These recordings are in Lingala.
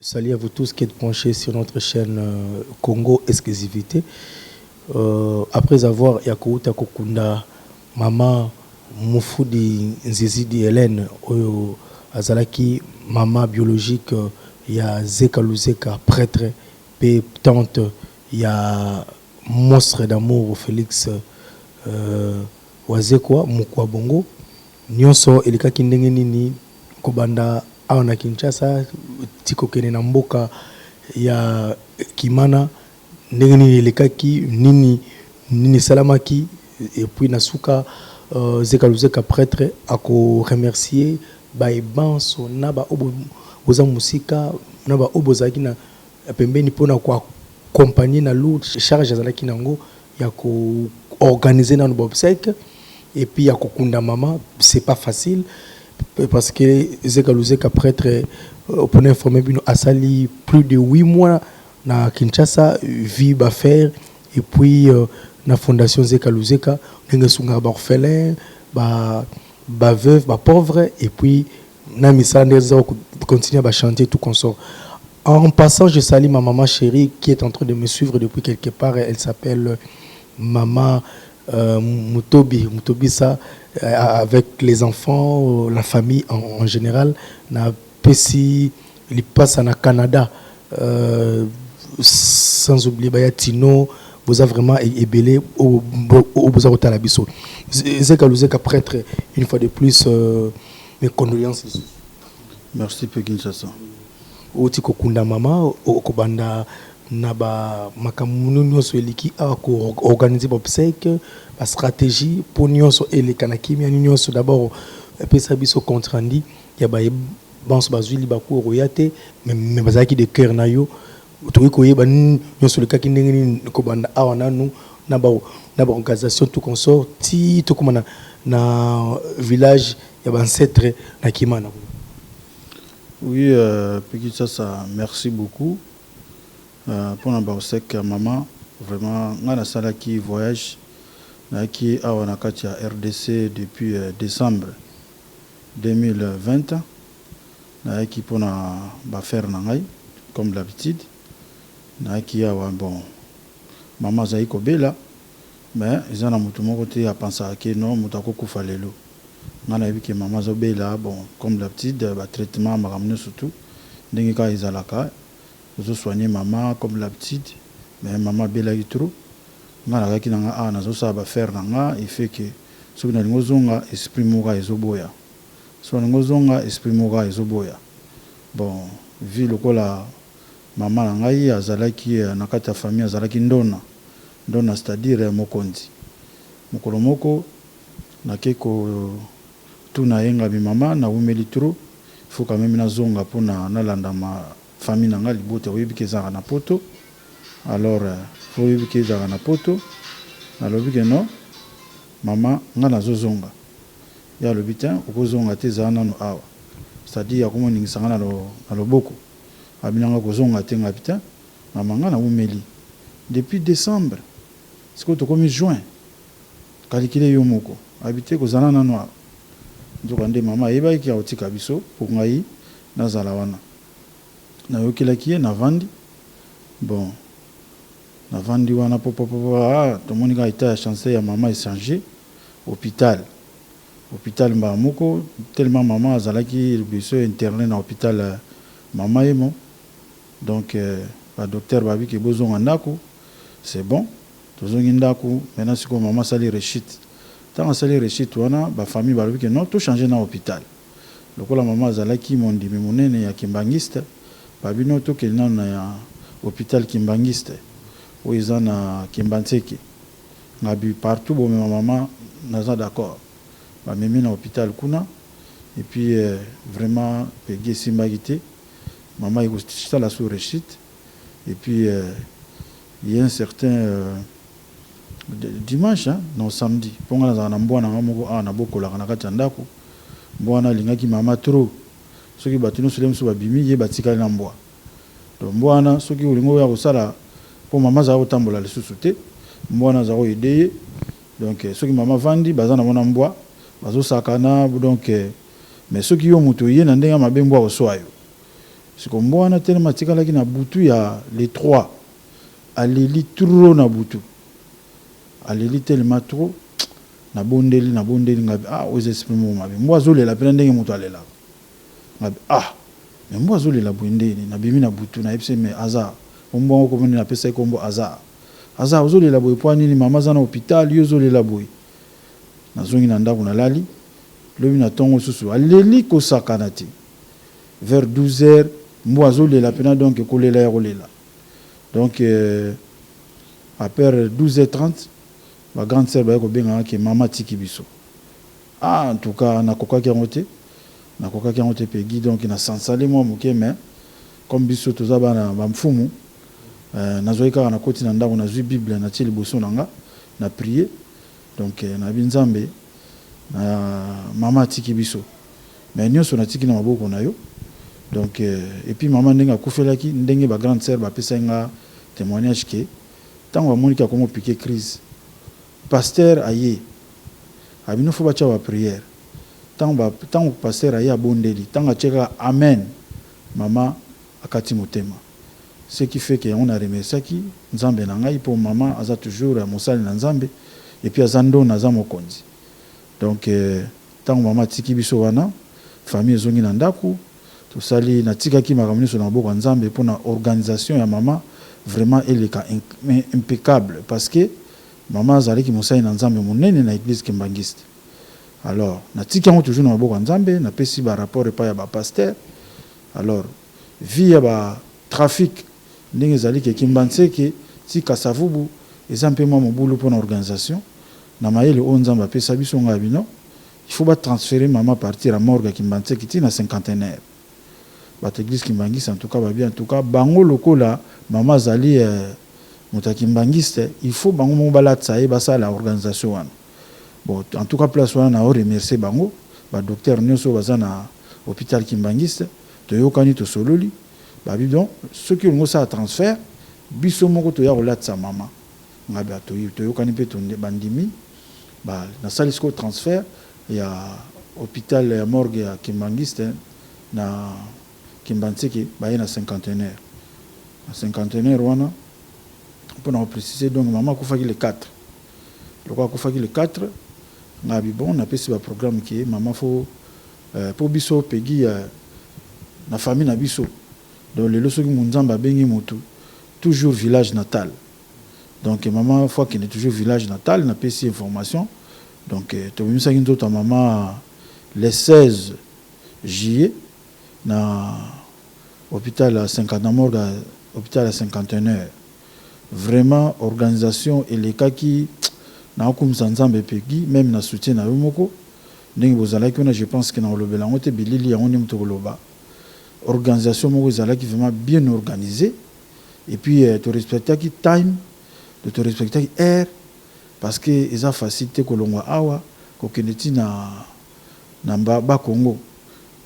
Salut à vous tous qui êtes branchés sur notre chaîne Congo Exclusivité. Après avoir ya kouta kokunda mama Mufudi Nzizidi Hélène oyo azalaki mama biologique ya Zeka Luzeka, prêtre pe tante ya monstre d'amour Félix Wazekwa Mukwa Bongo, nyonso elekaki ndenge nini kobanda awa na Kinshasa ti kokende na mboka ya Kimana, ndenge nini elekaki, nini nini esalamaki. Et puis na suka, Zeka Luzeka prêtre akoremercier baebanso na baoyo boza mosika, na baoyo bozalaki na pembeni mpona koaccompagner na lourde charge azalaki nango ya koorganiser nano baobsèques et puis ya kokunda mama. C'est pas facile parce que Zeka Luzeka prêtre, mpona informer bino, asali plus de 8 mois na Kinshasa, vie bafaire et puis na fondation Zeka Luzeka, ndenge esungaka baorphelin, baveuve, bapauvre, et puis na misala ndenge eza continuer bachantier, tout consort. En passant, je salue ma maman chérie qui est en train de me suivre depuis quelque part. Elle s'appelle Maman Mutobi Mutobisa, avec les enfants, la famille en général, na pesi lipasa na Canada, sans oublier baya Tino. Boza vraiment ebele oyo boza kotala biso. Zeka Luzeka prêtre, une fois de plus, mes condoléances. Merci pe Kinshasa. Oti kokunda mama, okobanda na bamakambo nyonso eleki awa, koorganiser baobsèques, bastratégie mpo nyonso eleka na kimia nyonso. D'abord epesa biso compte rendu ya baye banso bazwi libaku okoya te, mais bazalaki de cœur na yo. Tokoki koyeba nyonso elekaki ndenge nini kobanda awa nanu na baorganisation, tout consort, ti tokóma na village ya baancêtre na Kimana? Oui, Kinshasa, merci beaucoup mpona baobsèques ya mama. Vraiment, ngai nasalaki voyage, nayaki awa na kati ya RDC depuis décembre 2020. Nayaki mpona baaffaire na ngai comme d'habitude. Nayaki awa, bon, mama azali kobela, mais eza na motu moko te apansaka ke no moto akokufa lelo. Ngai nayebi ke mama azobela, bon, comme d'habitude, batraitement, makambo nyonso tu ndenge kaka ezalaka, ozosoigne mama comme d'habitude. Mais mama abelaki trop. Ngai nakaki na nga awa, nazosala baaffaire na nga. Efe ke soki nalingi ozonga, esprit moko ezoboya. Soki nalingi ozonga, esprit moko ezoboya. Bon, vi lokola mama na ngai azalaki na kati ya famille, azalaki ndona ndona, c'est-à-dire mokonzi. Mokolo moko nake kotuna ye, ngabi: "Mama, nawumeli trop, il faut quand même nazonga mpona nalanda ma famille na ngai, libota. Oyebi ke ezalaka na poto, alors faut oyebi ke ezalaka na poto." Nalobi ke: "Non mama, ngai nazozonga." Ye alobi: "Te, okozonga te, ezala nano awa." C'est-à-dire akomoningisa ngai na loboko, abinanga kozonga te. Ngabi: "Te mama, ngai nawumeli depuis décembre, sikoyo tokomi juin, calcule yo moko." Abi te, kozala nano awa. Nzoka nde mama ayebaki akotika biso mpo ngai nazala wana. Nayokelaki ye, navandi. Bon, navandi wana popopopo, ah, tomoni kaka état ya chance ya mama echanger. Hôpital, hôpital mbala moko, tellement mama azalaki biso interne na hôpital Mama Yemo. Donc badocteur babi ke bozonga ndako, c'est bon. Tozongi ndako. Maintenant sikoyo mama asali rechute. Ntango asali rechute wana, bafamille balobi ke non, tochange na hôpital. Lokola mama azalaki mondimi monene ya kimbangiste, babino tokende nano na ya hôpital kimbangiste oyo eza na Kimbanseke. Ngabi: "Partout bomema mama, naza d'accord." Bamemi na hôpital kuna et puis vraiment pegi esimbaki te. Mama ekosala su rechute. Et puis il y a un certain dimanche, hein, non, samedi, mpo nga nazala na mbwa na nga moko awa nabokolaka na kati ya ndako. Mbwa wana alingaki mama trop. Soki bato nyonso le mosusu babimi, ye batikali na mbwa. Donc mbwa wana, soki olingi oya kosala, mpo mama azala kotambola lisusu te, mbwa wana aza koaider ye. Donc soki mama vandi, baza na mona mbwa, bazosakana. Donc mais soki yo moto oye na ndenge ya mabe, mbwa koswa yo. Siko mbwa wana telema atikalaki na butu ya le 3, aleli trop na butu, aleli tellement trop. Nabondeli, nabondeli ngai: "Ah, oyo eza esprit moko mabe." Mbwa azolela mpena ndenge moto alelaka. Ngai: "Ah, mais mbwa azolela boye ndeni?" Nabimi na butu, nayebisi: "Mais aza mbwa ngo komoni." Napesa ye kombo aza. "Aza, ozolela boye po nini? Mama aza na hôpital, yo ozolela boye." Nazongi na ndako, nalali. Lobi na ntongo susu aleli kosakana te. Vers 12 heures mbwa azolela mpena, donc kolela ya kolela. Donc après 12h30, bagrande sœur baye kobengaka ke mama atiki biso. Ah, en tout cas nakokaki yango te, nakokaki yango te, Pegi. Donc nasansali mwa moke, mais comme biso toza bana bamfumu, nazwaki kaka, nakoti na ndako, nazwi Bible, natie liboso na nga, na prier. Donc nayebi Nzambe na mama atiki biso, mais nyonso natiki na maboko na yo. Donc et puis mama ndenge akufelaki, ndenge bagrande sœur bapesaki nga témoignage ke ntango bamoniki akomi piquer crise, pasteur aye, abino fo batya baprière. Ntango pasteur aye, abondeli, ntango atie kaka amen, mama akati motema. Ce qui fait que yango na remerciaki Nzambe na ngai, mpo mama aza toujours ya mosali na Nzambe, et puis aza ndona, aza mokonzi. Donc ntango mama atiki biso wana, famille ezongi na ndako, tosali, natikaki makambo nyonso na maboko ya Nzambe mpona organisation ya mama vraiment eleka impeccable, parce que mama azalaki mosali na Nzambe monene na église kimbanguiste. Alors natiki yango toujours na maboko ya Nzambe, napesi barapport epai ya bapasteur. Alors vie ya batrafic ndenge ezali ke Kimbanseke ti Kasavubu eza mpe mwa mobulu mpona organisation. Na mayele oyo Nzambe apesa biso, ngai bino, il faut batransférer mama partir ya morgue ya Kimbanseke ti na Cinquantenaire. Bato église kimbanguiste, en tout cas babi, en tout cas bango lokola mama azali moto ya kimbanguiste, il faut bango moko balatisa ye, basala organisation wana. Bon, en tout cas place wana na remercier bango, badocteur nyonso oyo baza na hôpital kimbanguiste. Toyokani, tosololi, babi: "Donc soki olingi osala transfert, biso moko toya kolatisa mama." Ngai toyokani mpe bandimi. Nasali sikoyo transfert ya hôpital ya morgue ya kimbanguiste na Kimbanseke, baye na Cinquantenaire. Na Cinquantenaire wana, mpona kopréciser, donc mama akufaki le 4. Lokola akufaki le 4, ngai bi bon, napesi baprogramme ke mama fo mpo biso Pegi na famille na biso. Donc lelo soki Nzambe abengi motu, toujours village natal. Donc mama fo akende toujours village natal. Napesi information. Donc tobimisaki nzoto ya mama le 16 juillet na hôpital ya 50, na morgue ya hôpital ya Cinquantenaire. Vraiment organisation elekaki, naokumisa Nzambe. Pegi, même na soutien na yo moko ndenge bozalaki wana, je pense ke na kolobela yango te, bilili yango nde moto koloba. Organisation moko ezalaki vraiment bien organisé, et puis torespectaki time, torespectaki heure, parce que eza facile te kolongwa awa kokende ti na Bakongo,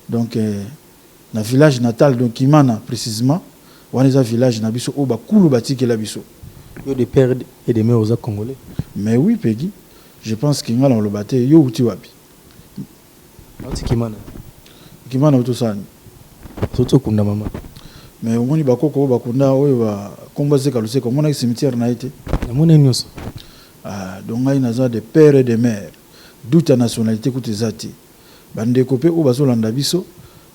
donc na village natal, donc Kimana précisément. Wana eza village na biso oyo bakulu batikela biso. Yo de père et de mère oza congolais? Mais oui, Pegi, je pense ke nga na oloba te. Yo uti wapi? Nauti Kimana. Kimana otosani? Soti okunda mama. Mais omoni bakoko oyo bakunda, oyo bakombo Zeka Luseka, omonaki cimetière na ye te? Namoni nyonso. Ah, donc ngai naza de père et de mère, doute ya nationalité kutu eza te. Bandeko mpe oyo bazolanda biso,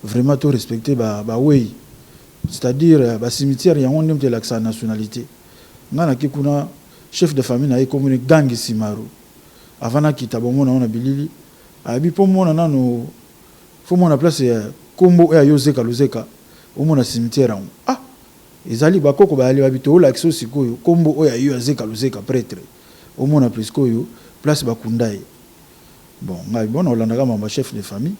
vraiment to respecte bawei ba, c'est-à-dire bacimetière yango nde moto elakisaka nationalité. Ngai nake kuna, chef de famille na ye komoni Gangi Simaro. Avant nakita, bomona ngo na bilili, ayebi mpo mona nano, fo mona place ya kombo oyo ayo Zeka Luzeka, omona cimetière yango. Ah, ezali bakoko bayali, babi toolakisa sikoyo kombo oyo ayo ya Zeka Luzeka prêtre, omona presque oyo place bakunda ye. Bon, ngai bon, naolandaka mamba chef de famille.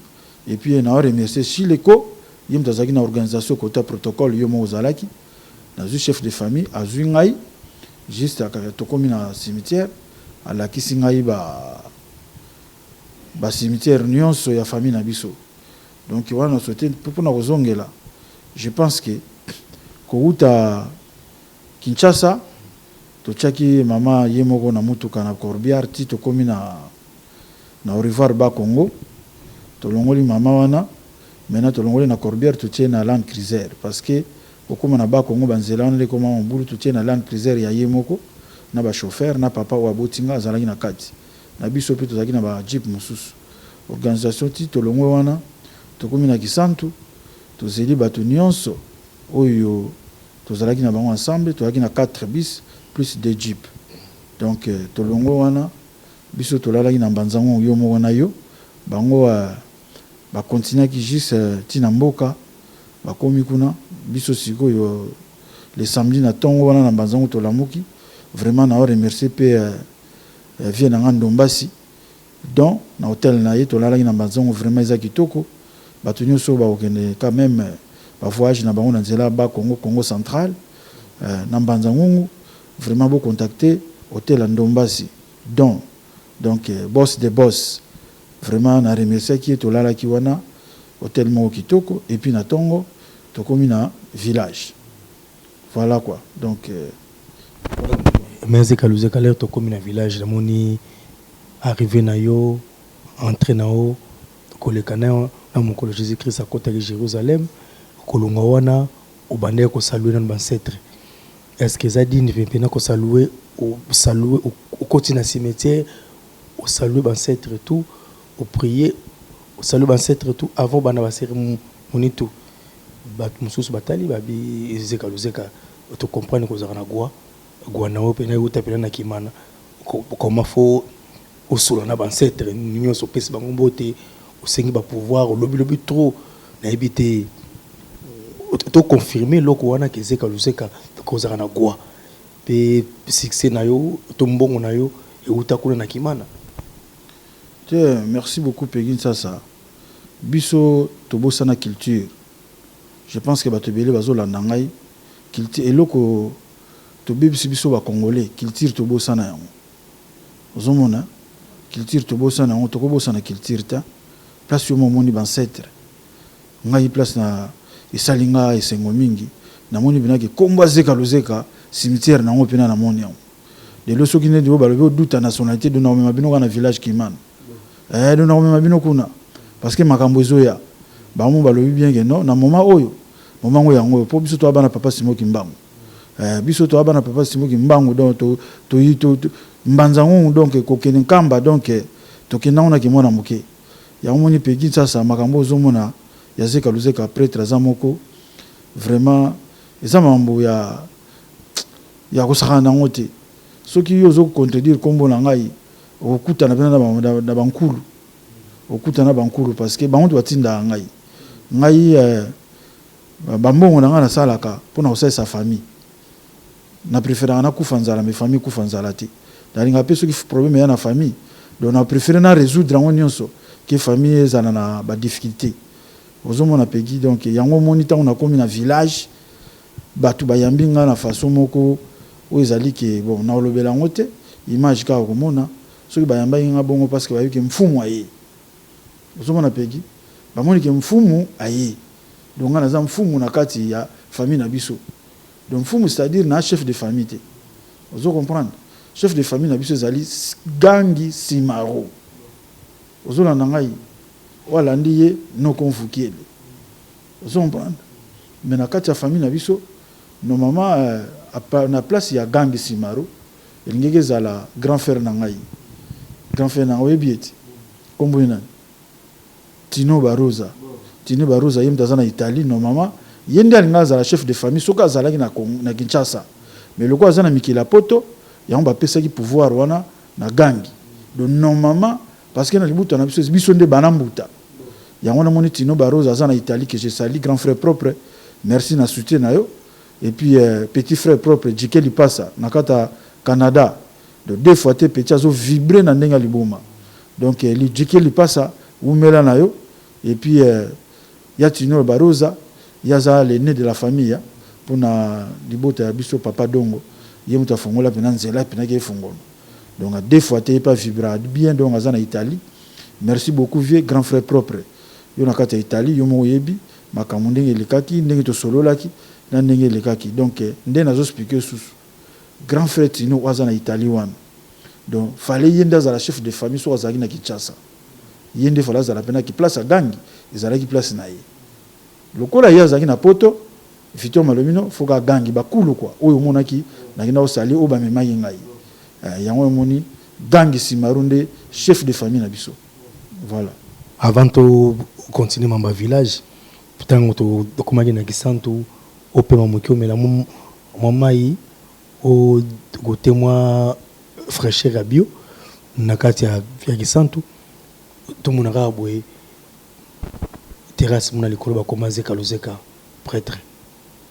Et puis na remercier Chileko, ye moto azalaki na organisation kota protocole, yo moko ozalaki. Nazwi chef de famille, azwi ngai juste, tokomi na cimetière, alakisi ngai ba bacimetière nyonso ya famille na biso. Donc wana na souhaite mpona kozongela, je pense que kouta Kinshasa, totiaki mama ye moko na mutuka na corbillard ti tokomi na au revoir Bakongo. Tolongoli mama wana. Maintenant tolongoli na Corbière, totie na Land Cruiser, parce que kokóma na Bakongo, banzela wana ekóma mobulu. Totie na Land Cruiser ya ye moko na bachauffeur na papa oyo abotinga azalaki na kati na biso, mpe tozalaki na bajeep mosusu. Organisation ti tolongwe wana, tokómi na Kisantu, tozeli bato nyonso oyo tozalaki na bango ensemble. Tozalaki na 4 bus plus 2 jeep. Donc tolongwe wana, biso tolalaki na Mbanzango, yo moko na yo. Bango bakontinuaki juste ntina mboka, bakomi kuna. Biso sikoyo le samedi na ntongo wana na Mbanzango tolamuki. Vraiment na remercier mpe vieux na nga Ndombasi. Donc na hotel na ye tolalaki na Mbanzango, vraiment eza kitoko. Bato nyonso oyo bakokende quand même bavoyage na bango na nzela Bakongo, Congo Central, na Mbanza Ngungu, vraiment bocontacte hotel ya Ndombasi. Donc boss de boss, vraiment na remerciaki ye. Tolalaki wana, hotel moko kitoko, et puis na ntongo tokomi na village. Voilà quoi, donc Mais Zeka Luzeka, lere tokomi na village, namoni arrivé na yo, entré na yo koleka na mokolo Jésus Christ akotaki Jérusalem. Kolongwa wana, obandaki kosaluer nano baancêtre. Est ce que eza dini mpena kosaluer, osaluer, okoti na cimetière, osaluer baancêtre tout, oprier, osaluer baancêtre tout avant bana bacérémonie tout? Bato mosusu batali, babi Zeka Luzeka, tocomprendre kozala na gwa gwa na yo mpena euta mpena na Kimana. Koma fo osola na baancêtre nyonso, opesi bango mbote, osengi bapouvoir, olobilobi trop. Nayebi te, toconfirme eloko wana ke Zeka Luzeka kozala na gwa mpe succès na yo to mbongo na yo euta kuna na Kimana? Te, merci beaucoup Pegi Nsasa. Biso tobosana culture. Je pense que bato ebele bazolanda ngai, culture eloko tobebisi biso bacongolais. Culture tobosana yango. Ozomona, culture tobosana yango. Tokobosana culture te. Place yo momoni baancêtre, ngai place na esali nga esengo mingi, namoni mpenaki kombo Azeka Lozeka, cimetière nango mpena namoni yango lelo. Soki neti oyo balobi oduta nationalité, do nakomema bino kaka na village Kimana, do nakomema bino kuna, parce que makambo ezoya. Bango balobi bien ke non, na moment oyo, moment ngo yango oyo, mpo biso toya bana papa Simoki Mbangu, biso toya bana papa Simoki Mbangu. Donc to Mbanza Ngungu, donc kokende Nkamba, donc tokenda ngo na kimwana moke. Yango moni Peki Nsasa, makambo ozomona ya Zeka Luzeka prêtre aza moko, vraiment eza makambo ya kosakana nango te. Soki yo ozocontredire nkombo na ngai, okokutana mpena na bankulu, okutana na bankulu, parce que bango to batindaka ngai. Ngai bambongo na ngai nasalaka mpona kosalisa famille. Na préféraka nakufa nzala, mais famille kufa nzala te. Nalingaka mpe soki problème eya na famille, donc na préféré na résoudre yango nyonso ke famille ezala na badifficulté. Ozomona Peki? Donc yango omoni, ntango nakomi na village, bato bayambi nga na façon moko oyo ezali ke bon, nakolobela yango te, image kaka komona. Soki bayambaki nga bongo, parce que bayebi ke mfumu aye. Ozomona Peki, bamoni ke mfumu aye. Donc nga naza mfumu na kati ya famille na biso. Donc mfumu, c'est-à-dire na chef de famille te. Ozo comprendre, chef de famille na biso ezali Gangi Simaro. Ozolanda ngai? Oyo alandi ye noko Mfukiele. Ozo comprendre? Mais na kati ya famille na biso, normalement na place ya Gangi Simaro elingaki ezala grand frère na ngai. Grand frère na ngai, oyebi ete kombo ye nani? Tino Barosa. Tino Barosa, ye moto aza na Italie. Normalement ye nde alingi azala chef de famille soki azalaki na Kinshasa, mais lokola aza na mikili ya Poto, yango bapesaki pouvoir wana na Gangi. Donc normalement, parce que na libuta na biso, biso nde bana mbuta. Yango namoni Tino Barosa aza na Italie, que je sali, grand frère propre, merci na soutien na yo. Et puis petit frère propre Jike Lipasa na kati ya Canada. Donc deux fois te, petit azovibre na ndenge ya liboma. Donc Jike Lipasa, wumela na yo. Et puis ya Tino Barosa, ye aza l'aîné de la famille mpona libota ya biso. Papa Dongo, ye moto afongola mpena nzela, mpenaki efongolama. Donc deux fois te, ye mpe avibra bien. Donc aza na Italie. Merci beaucoup vieux, grand frère propre, yo na kati ya Italie, yo moko oyebi makambo ndenge elekaki, ndenge tosololaki na ndenge elekaki. Donc nde nazoexpliquer susu, grand frère Tino oyo aza na Italie wana, donc fallait ye nde azala chef de famille soki azalaki na Kinshasa. Ye nde fallait azala mpenaki place ya Gangi, ezalaki place na ye. Lokola ye azalaki na poto, Victor Malomino foka agangi bakulu kwa oyo omonaki nakenda kosali oyo bamemaki ngai. Yango omoni gangi Simaro nde chef de famille na biso, voilà. Avant to continuer mamba village, ntango tokomaki na Kisantu, opema moke, omela mwa mai, ogote mwa fraîcheur ya bio na kati ya Kisantu, tomona kaka boye terrasse mona likolo bakoma Zeka Luzeka prêtre.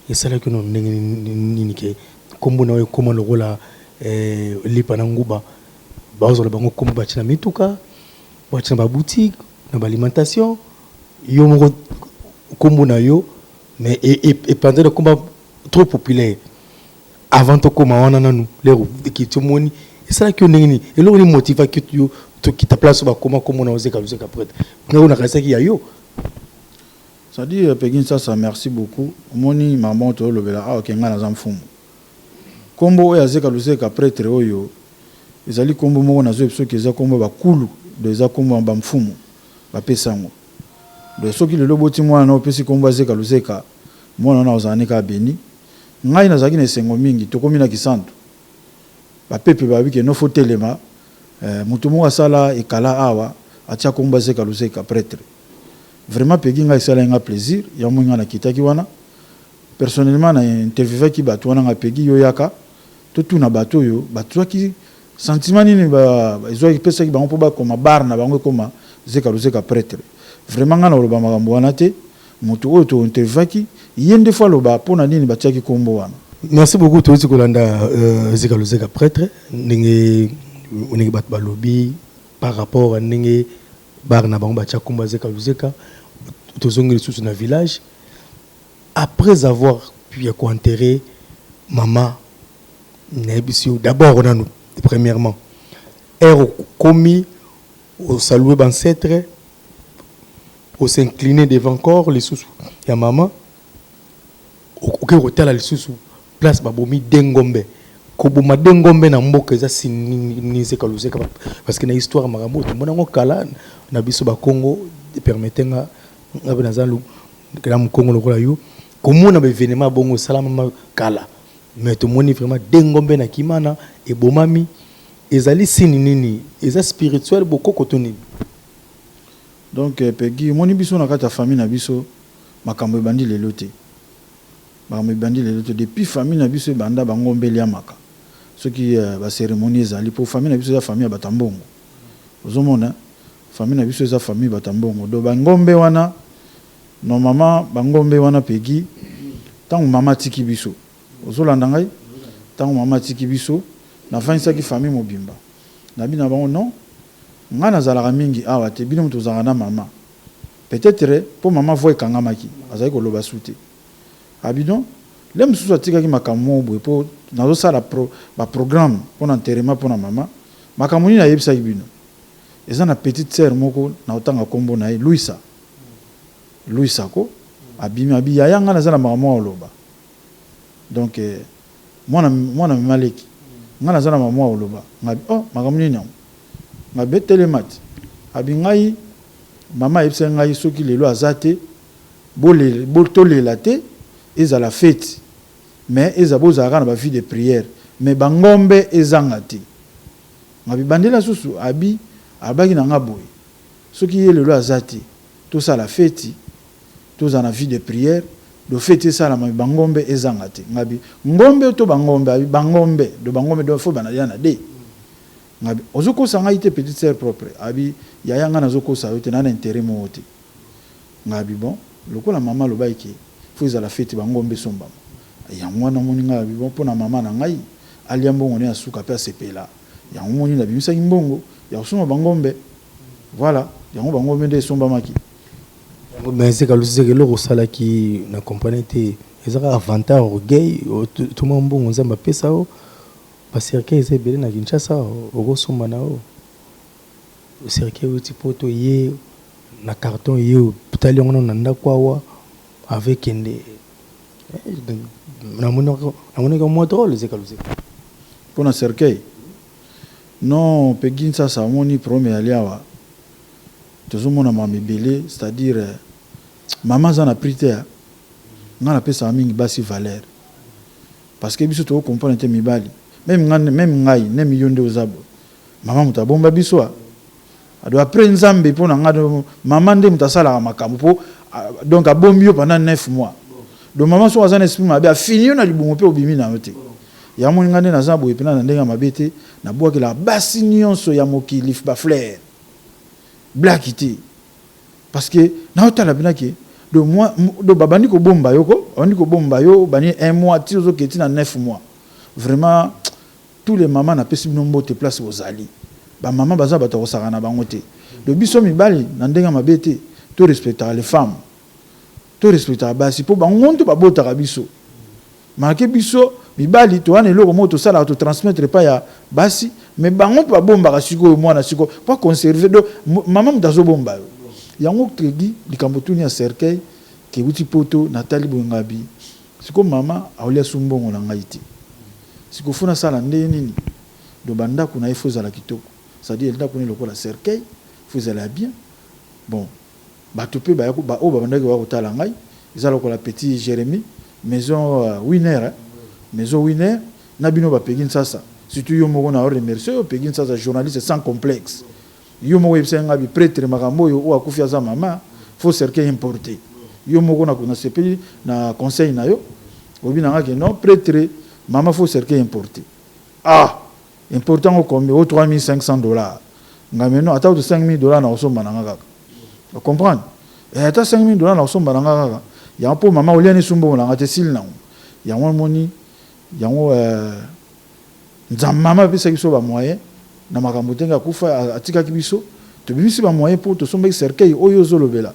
Esalaki no ndenge nini ke nkombo na oyo ekóma lokola lipa na nguba? Bazwala bango nkombo, batie na mituka, batie na baboutique, na baalimentation, yo moko nkombo na yo, mais epanzani, ekóma trop populaire. Avant tokóma wana nanu, lero ekiti, omoni esalaki yo ndenge nini? Eloko nini motivaki yo tokita place oyo bakoma nkombo na yo Zeka Luzeka prêtre? Ngai oyo nakanisaki ya yo. C'est-à-dire, Peggy Nsasa, merci beaucoup. Omoni mama tolobela awa ke ngai naza mfumu. Nkombo oyo Azeka Luzeka prêtre oyo ezali nkombo moko nazoyebi soki eza nkombo ya bakulu, do eza nkombo ya bamfumu bapesa yango. Do soki lelo oboti mwana na opesi nkombo Azeka Luzeka, mwana wana ozala ne kaka beni. Ngai nazalaki na esengo mingi. Tokomi na Kisantu, bapepe bayebi ke nofo telema, moto moko asala ekala awa, atia nkombo Azeka Luzeka prêtre. Vraiment, Pegi, ngai esalaki nga plaisir. Yango ngai nakitaki wana personnellement, na interviewaki bato wana. Ngai Pegi, yo yaka totuna bato oyo bazwaki sentiment nini, ezwaki epesaki bango mpo bakoma bar na bango ekoma Zeka Luzeka prêtre. Vraiment, ngai na koloba makambo wana te. Moto oyo tointerviewaki, ye nde fo aloba mpo na nini batiaki nkombo wana. Merci beaucoup. Toyoti kolanda Zeka Luzeka prêtre, ndenge bato balobi par rapport à ndenge bar na bango batia nkombo ya Zeka Luzeka. Tozongi lisusu na village après avoir pu ya koenterrer mama. Nayebisi yo d'abord nanu, premièrement, ere okomi osaluer baancêtre, os'incliner devant corps lisusu ya mama, okoki kotala lisusu place babomi de ngombe. Koboma de ngombe na mboka eza sini, Zeka Luzeka? Parce que na histoire, makambo oyo tomona yango kala na biso Bakongo. Permete nga, nga mpe naza na mokongo lokola yo, komona baévénement bongo esalamama kala, mais tomoni vraiment de ngombe na Kimana ebomami. Ezali sini nini? Eza spirituel, bokoko to nini? Donc Pegi, omoni biso na kati ya famille na biso, makambo ebandi lelo te, makambo ebandi lelo te. Depuis famille na biso ebanda, bangombe eliamaka soki bacérémonie ezali, mpo famille na biso eza famille ya bato ya mbongo. Ozomona, famille na biso eza famille bato ya mbongo. Donc bangombe wana, normalement bangombe wana, Pegi, ntango mama atiki biso, ozolanda ngai, ntango mama atiki biso, nafandisaki famille mobimba, nabi na bango: non, ngai nazalaka mingi awa te, bino moto ozalaka na mama. Peut-être mpo mama voix ekangamaki, azalaki koloba su te. Abi non, le mosusu atikaki makambo moko boye mpo nazosala baprogramme mpo na enterrement mpo na mama. Makambo nini ayebisaki bino? Eza na petite sœur moko na otanga nkombo na ye Luisa, Luisa ko abimi, abi: yaya, ngai naza na makambo moko oloba. Donc mwana memaleki, ngai naza na makambo moko oloba. Ngabi: oh, makambo nini yango? Ngabi: etelema te. Abi: ngai mama ayebisaki ngai soki lelo aza te, tolela te, ezala feti, mais eza bozalaka na bavie de prière, mais bangombe ezanga te. Ngabi: bandela susu. Abi alobaki na nga boye: soki ye lelo aza te, tosala feti, tozala na vie de prière, do feti esalama, bangombe ezanga te. Ngabi: ngombe to bangombe? Abi: bangombe. Do bangombe, do fo bana ya na de. Ngabi: ozokosa ngai te, petite sœur propre? Abi: yaya, ngai nazokosa yo te, na na intérêt moko te. Ngabi: bon, lokola mama alobaki ke fo ezala feti, bangombe esombama, yango wana omoni ngai abi: bon, mpo na mama na ngai alia mbongo ne ya suka mpe asepela, yango moni nabimisaki mbongo ya kosomba bangombe. Voilà, yango bangombe nde esombamaki. Mais Zeka Luzeka, eloko osalaki na comprendre te, eza kaka avantage, orgueil toma mbongo Nzambe apesa yo? Bacercueil eza ebele na Kinshasa, okosomba na yo cercueil euti Poto, ye na carton, ye otali yango nano na ndako awa ave kende. Namonaki mwa drôle, Zeka Luzeka. Mpo na cercueil, non, Pegi Nsasa, omoni problème eyali awa, tozomona mama ebele, c'est-à-dire mama aza na prix te. Ngai napesaka mingi basi valeur, parce que biso toko comprendre te mibali. Meme ngai, meme ngai neme yo nde oza boye, mama moto abomba biso a ado après Nzambe. Mpo na ngai, mama nde moto asalaka makambo mpo donc abombi yo pendant 9 mois. Donc mama soki aza na esprit mabe, afini yo na libumu mpe obimi na yo te. Yango moni ngai nde naza boye mpena na ndenge ya mabe te. Nabwakelaka basi nyonso ya mokili bafleurs, blaki te, parce que naotala mpena ke donc moi, donc babandi kobomba yo ko, babandi kobomba yo bani un mois ti ozokende ti na 9 mois. Vraiment, tous les mamans, napesi bino mbote place bozali. Bamama baza bato ya kosaka na bango te. Donc biso mibali, na ndenge ya mabe te, to respectaka les femmes, to respectaka basi, mpo bango nto babotaka biso. Marke biso mibali toza na eloko moko tosalaka, totransmettre epai ya basi, mais bango mpe babombaka. Sikoyo mwana sikoyo po conserver, donc mama moto azobomba yo. Yango tredi likambo tuni ya cercueil keuti poto, natali boye ngabi sikoyo mama aolia su mbongo na ngai te. Sikoyo faut nasala ndenge nini? Donc bandako na ye faut ezala kitoko, c'est-à-dire ndako na ye lokola cercueil faut ezala ya bien. Bon, bato mpe oyo babandaki baya kotala ngai, eza lokola petit Jérémie, maison Winner, hein? Maison Winner na bino bapegi Nsasa, surtout yo moko na remercier yo Pegi Nsasa, journaliste sans complexe. Yo moko oyebisaki ngai bi prêtre makambo oyo, oyo akufi aza mama, faut cercueil importé. Yo moko nasepeli na conseil na yo. Oyebi na nga ke non, prêtre, mama faut cercueil importé. Ah, important ngo combien? O 3500 $. Ngai meno ata kutu 5000 $ na kosomba na nga kaka, comprendre? Ata 5000 $ na kosomba na nga kaka yango, mpo mama olia ni mbongo na nga te, esili nango. Yango moni yango Nzambe mama apesaki biso bamoyen na makambo ndenge akufa atikaki biso, tobimisi bamoyen mpo tosombaki cercueil oyo ozolobela.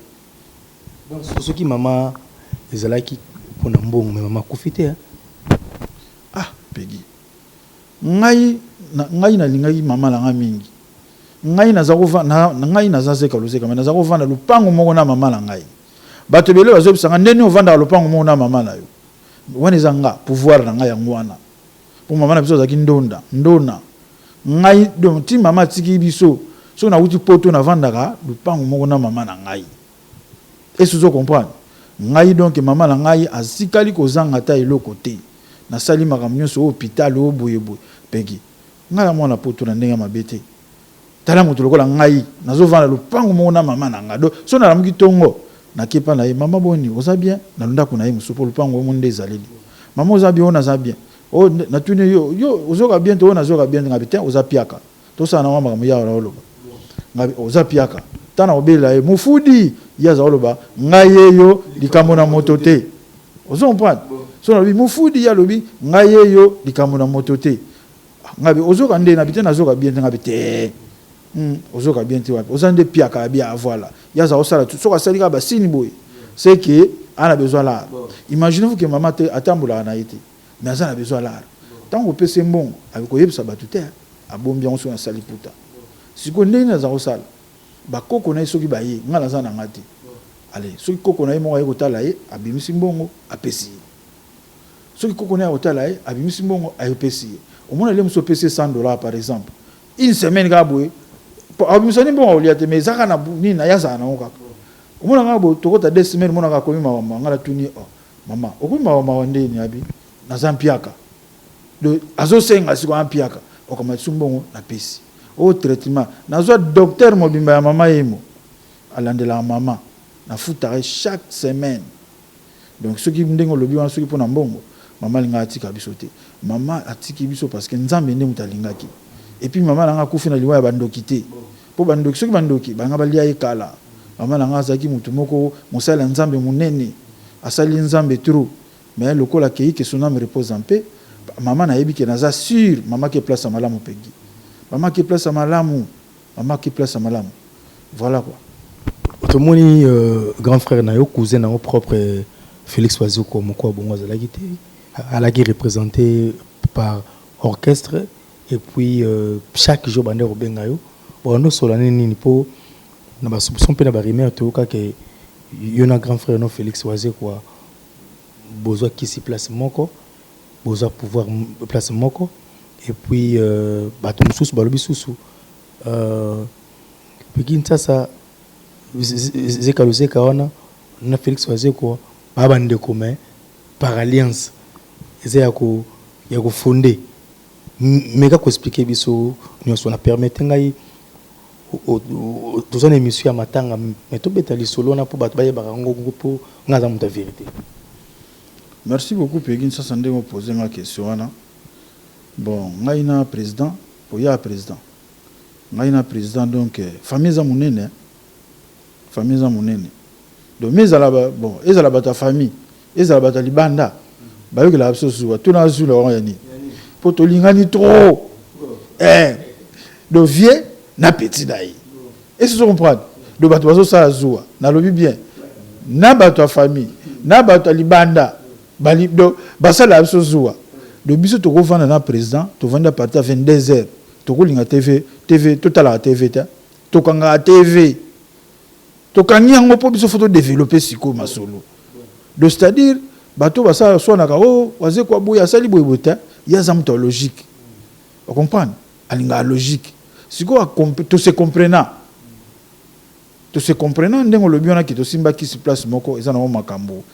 Donc soki mama ezalaki mpona mbongo, mais mama akufi te? Ah Pegi, ngai ngai nalingaki mama na ngai mingi. Ngai naza ngai naza zeka lozeka, mais naza kovanda lupango moko na mama na ngai. Bato ebele bazoyebisanga ndeni ovandaka lopango moko na mama na yo. Wana eza nga pouvoir na ngai yango wana, mpo mama na biso azalaki ndonda ndona ngai. Donc ti mama atiki biso, soki nauti poto, navandaka lupango moko na mama na ngai. Esi ozo comprendre ngai? Donc mama na ngai asikali kozanga ata eloko te. Nasali makambo nyonso oyo, hôpital oyo, boyeboye. Peki ngai ya mwana poto, na ndenge ya mabe te, tala moto lokola ngai nazovanda lopango moko na mama na ngai. Donc so nalamuki ntongo, nakepa na ye: "Mama, boni, oza bien?" Na ndako na ye mosusu, mpo lopango omo nde ezaleli. "Mama, oza bien?" "Oyo naza bien." "Oyo natuni yo, yo ozoka bien te?" "Oyo nazoka bien te." Ngabi te, "Oza piaka." Tosala nango makambo ya oloba ngabi oza piaka. Ntango obelela ye mofudi, ye aza koloba ngai ye yo likambo na moto te. Ozo comprendre? So nalobi mofudi, ye alobi ngai ye yo likambo na moto te. Ngabi ozoka nde nabi te, nazoka bien te. Ngabi te, ozoka bien te wapi? Oza nde piaka ya bia. Voilà, ye aza kosala soki asali kaka basini boye, c'est que ana besoin lar. Imaginez-vous que mama te atambolaka na ye te, mais aza na besoin lar. Ntango opesi mbongo, akoyebisa bato te, abombi yango. Soki nasali puta sikoyo, ndenge nini aza kosala? Bakoko na ye soki baye, ngai naza na nga te. Ale soki koko na ye moko aye kotala ye, abimisi mbongo, apesi ye. Soki koko na ye akotala ye, abimisi mbongo, ayopesi ye. Omona le mosu opesi ye 100 $ par exemple, une semaine kaka boye abimisa ni mbongo, akolia te, mais eza kaka na nini na ye, azala nango kaka. Omona kaka boye, tokota 2 semaines, omona kaka akomi mawa mawa. Ngai natuni: "Oh mama, okomi mawa mawa ndeni?" "Abi naza mpiaka." Donc azosenga sikoyo ampiaka, okamata mbongo, napesi oyo traitement. Nazwa docteur mobimba ya mama yemo alandelaka mama, nafutaka chaque semaine. Donc soki ndenge olobi wana, soki mpona mbongo, mama alingaka atika biso te. Mama atiki biso parce que Nzambe nde moto alingaki. Et puis mama nanga akufi na liwa ya bandoki te, mpo bandoki, soki bandoki banga balia ye kala. Mama nanga azalaki motu moko mosali ya Nzambe monene, asali Nzambe trop, mais lokola akei, que son âme repose en paix. Mama nayebi ke naza sûr mama ke place ya malamu. Pengi mama ke place ya malamu, mama ke place ya malamu. Voilà quoi. Tomoni grand frère na yo, cousin na yo propre, Félix Wazekwa moko ya bongo azalaki te, alaki représenté par orchestre. Et puis chaque jour bande kobenga yo, bando osola nini nini, mpo na basoupçon mpe na barumeur toyokaka yo na grand frère no Félix Wazekwa bozwa kisi place moko, bozwa pouvoir place moko. Et puis bato mosusu balobi susu Peki Nsasa Zeka Lozeka wana na Félix Wazekwa baa bandeko, mais Par alliance eza ya ko ya ko fonder. Meka ko expliquer biso nyonso na permettre ngai, toza na émission ya matanga, mais tobeta lisolo wana mpo bato bayebaka yango, mpo ngai aza moto ya vérité. Merci beaucoup, Pegin. Sasa ndenge opose nga question wana, bon, ngai na président, oya président, ngai na président, donc famille eza monene, famille eza monene. Donc mi ezala, bon, ezala bato ya famille, ezala bato ya libanda, bayokelaka biso zuwa. Tuna zula wango ya nini? Mpo tolingani trop. Donc vieux na petit na ye, est-ce que comprendre? Donc bato bazosala zuwa, nalobi bien, na bato ya famille, na bato ya libanda, donc basalaka biso zuwa. Donc biso tokovanda na président, tovandi à partir ya 22 heures, tokolinga TV, TV totalaka TV te, tokangaka TV, tokangi yango mpo biso faut todévelopper sikoyo masolo. Donc c'est-à-dire bato basala swanaka o Wazekwa boye, asali boye boye te. Ye aza moto ya logique, ocomprendre, alingaka logique. Sikoyo tose comprenant, tose comprenant ndenge olobi wana ke tosimbaki place moko, eza nango makambo,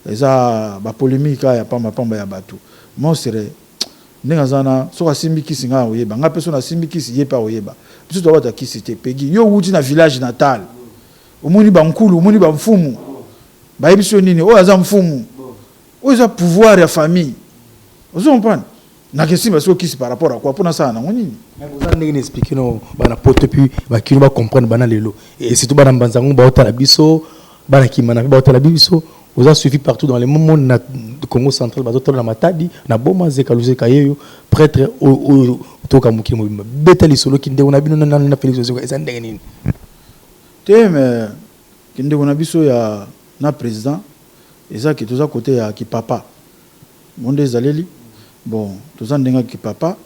eza bapolémique kaka ya pambapamba ya bato. Monstre ndenge aza na, soki asimbi kisi, ngai akoyeba, ngai mpe so nasimbi kisi, ye mpe akoyeba. Biso tobata kisi te. Pegi, yo wuti na village natal, omoni bankulu, omoni bamfumu, bayebi so nini oyo aza mfumu, oyo eza pouvoir ya famille, ozo comprendre? Nakesimba soki kisi par rapport à quoi? Mpo nasala nango nini? Oza ndenge na expliquer no bana poto, puis bakino bacomprendre bana lelo, et surtout bana Mbanzango baotala biso, bana Kimana mpe baotala biso. Oza suivi partout dans le monde, na Congo Central bazotala, na Matadi, na Boma. Zeka Luzeka yeyo, prêtre oyo toka mokili mobimba, beta lisolo kindeko na bino na Félix Wazekwa eza ndenge nini? Te, mais kindeko na biso ya na président eza ke toza kote ya kipapa mo nde ezaleli. Bon, toza ndenge ya kipapa.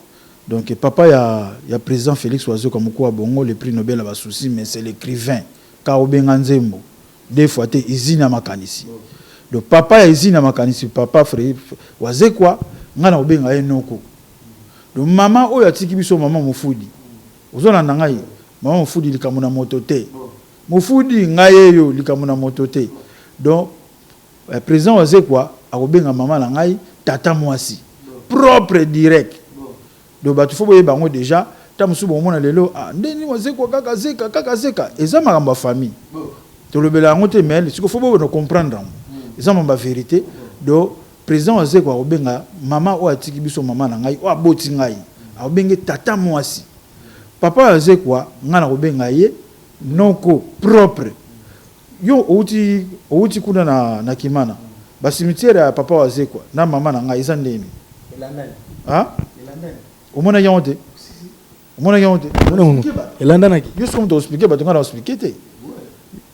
Donc papa ya président Félix Wazekwa Mokuwa Bongo, le prix Nobel ya basusi, mais c'est l'écrivain ka obenga nzembo deux fois te, Usine ya makanisi. Donc papa ya Usine ya makanisi, papa Fré Wazekwa, ngai na kobenga ye noko. Donc mama oyo atiki biso, mama Mofudi, ozolanda ngai, mama Mofudi, likambo na moto te, Mofudi, ngai eyo likambo na moto te. Donc président Wazekwa akobenga mama na ngai tata mwasi propre, direct. Donc bato faut boyeba yango déjà. Ta mosusu bomona lelo, ah, ndeni Wazekwa kaka zeka, kaka zeka, eza makambo ya famille, tolobela yango te, mais siko faut bobona comprendre yango, eza makambo ya vérité. Donc président Wazekwa akobenga mama oyo atiki biso, mama na ngai oyo aboti ngai, akobenge tata mwasi. Papa Wazekwa, ngai nakobenga ye noko propre. Yo outi kuna na Kimana, bacimetière ya papa Wazekwa na mama na ngai eza ndeni? Omonaki yango te? Omonaki yango te? Elandanaki. Yo soki moto oexpliquer bato, ngai na expliquer te,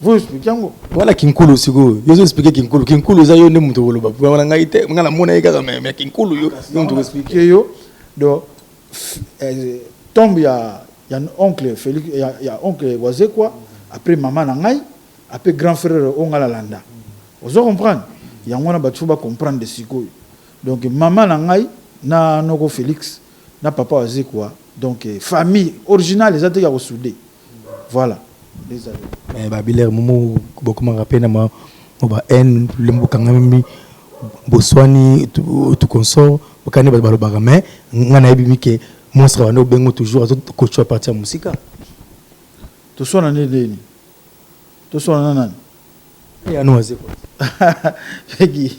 vo expliquer yango. Wala kinkulu sikoyo, yo ozo expliquer kinkulu. Kinkulu eza yo nde moto koloba wana, ngai te, ngai namona ye kaka, mais kinkulu yo yo moto koexpliquer. Yo donc tombe ya oncle Félix, ya oncle Wazekwa, après mama na ngai, après grand frère oyo ngai nalanda, ozo comprendre yango wana. Bato faut bacomprendre sikoyo. Donc mama na ngai na noko Félix na papa Wazekwa, donc famille originale eza te ya kosouder, voilà. Mais babilere momo bokomaka mpe na ba haine, bokangami, boswani, tout consort, bokani, bato balobaka. Mais ngai nayebi mike monstre bande obengo toujours, azokochwa partir ya mosika. Toswana nde ndeni? Toswana na nani? Yano Wazekwa. Eki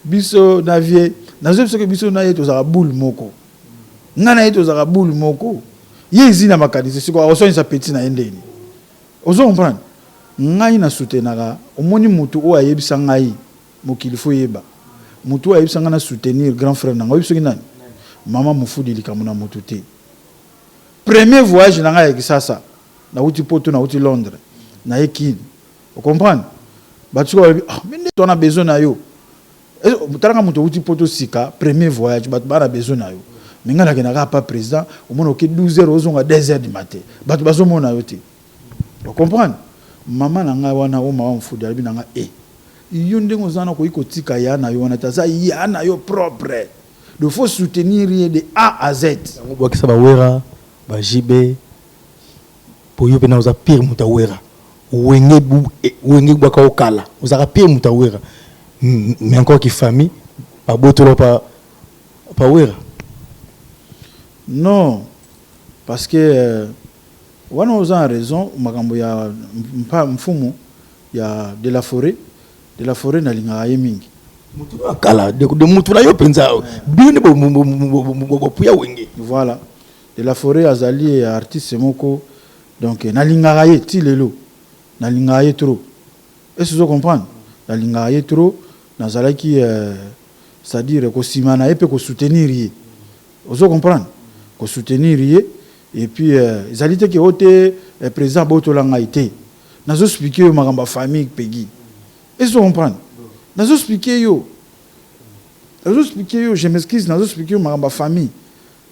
biso na vieux, nazoyebi soki biso na ye tozalaka boule moko, ngai na ye tozalaka boule moko. Ye ezi na makanisi, sikoyo akoswanisa petit na ye ndeni? Ozo comprendre? Ngai na soutenaka, omoni motu oyo ayebisa ngai, mokili faut yeba, motu oyo ayebisa ngai na soutenir grand frère na ngai, oyebi soki nani? Mama Mofudi, likambo na motu te. Premier voyage na ngai ya Kisasa, nauti Poto, nauti Londres, naye Kini, ocomprendre? Bato soki balobi, ah, mais nde toza na besoin na yo, talaka moto outi Poto sika, premier voyage, bato baa na besoin na yo. Mais ngai nakendaka pa président, omona oke 12 heures, ozonga 2 heures du matin, bato bazomona yo te, ocomprendre? Mama na ngai wana oyo, mama Mofudi, alobi na ngai e yo ndenge oza na koki kotika ya na yo wana te, aza ya na yo propre, donc faut soutenir ye de A à Z. Yango bwakisa bawera bajibe, po yo mpena oza pire moto awera Wenge, wenge bwaka okala, ozalaka pire moto awera. Mais encore ki famille Babotolo pa Wera. Non, parce que wana oza na raison. Makambo ya mfumu ya de la forêt, de la forêt nalingaka ye mingi. Mutu akala de mutu na yo mpenza, bino nde bopuya Wenge. Voilà, de la forêt azali artiste moko, donc nalingaka ye ti lelo, nalingaka ye trop. Est-ce ozo comprendre? Nalingaka ye trop. Nazalaki c'est-à-dire kosima na ye mpe kosoutenir ye, ozo comprendre, kosoutenir ye. Et puis ezali te ke o te président abotola ngai te. Nazoexpliquer yo makambo ya famille, Pegi. Est-ce que comprendre? Nazoexpliquer yo, nazoexpliquer yo, je m'excuse, nazoexpliquer yo makambo ya famille.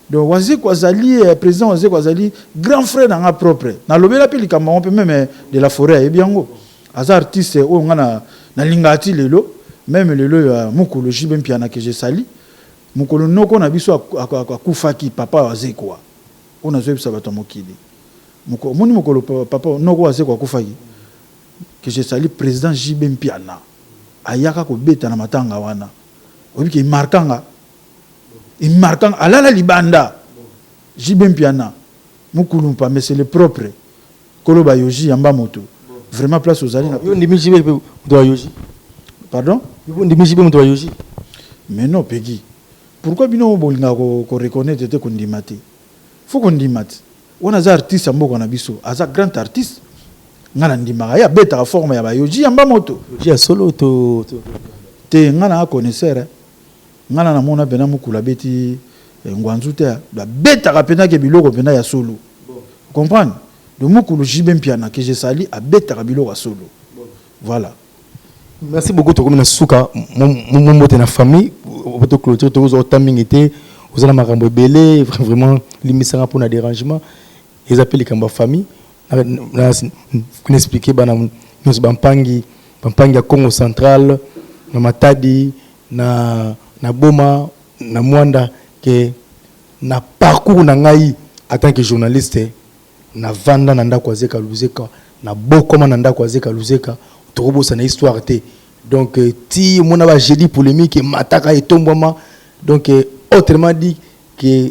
Donc Wazeko azali président Wazeko azali grand frère na nga propre. Nalobela mpe likambo yango mpe, même de la forêt ayebi yango. Aza artiste oyo nga nalingaka ti lelo. Même lelo ya mokolo JB Mpiana ke jesali mokolo noko na biso akufaki, papa Wazekwa oyo nazoyebisa bato ya mokili. Omoni, mokolo papa noko Wazekwa akufaki, ke jesali, président JB Mpiana ayaka kobeta na matanga wana. Oyebi ke emarkanga, emarkanga, alala libanda. JB Mpiana mokulumpa, mais c'est le propre koloba Yoji Yamba moto vraiment place ozali na Yo ndimi JB mpe moto ya Yoji? Pardon? Yo ndimi JB moto ya Yoji? Mais non, Pegi, pourquoi bino bolingaka koreconnaître te, kondima te? Faut kondima te. Wana aza artiste ya mboka na biso, aza grand artiste. Nga na ndimaka ye, abetaka forme ya bayoji Yamba moto. Yoji ya solo to? Te, nga na connaisseur, nga na namona mpena mokulu abeti ngwanzu te, babetaka mpena ke biloko mpena ya solo, comprendre? De mokulu JB Mpiana ke je sali, abetaka biloko ya solo, voilà. Merci beaucoup. Tokomi na suka. Mbote na famille po clôture. Tokozwa ota mingi te, oza na makambo ebele. Vraiment limbisanga mpona dérangement, eza mpe likambo ya famille. Na expliquer bana nyonso, bampangi, bampangi ya Congo Central, na Matadi, na Boma, na Mwanda, ke na parcours na ngai en tant que journaliste, navanda na ndako ya Zeka Luzeka, nabokoma na ndako ya Zeka Luzeka. Tokobosana histoire te. Donc ti omona ba Jeudi polémique emataka, etombwama. Donc autrement dit que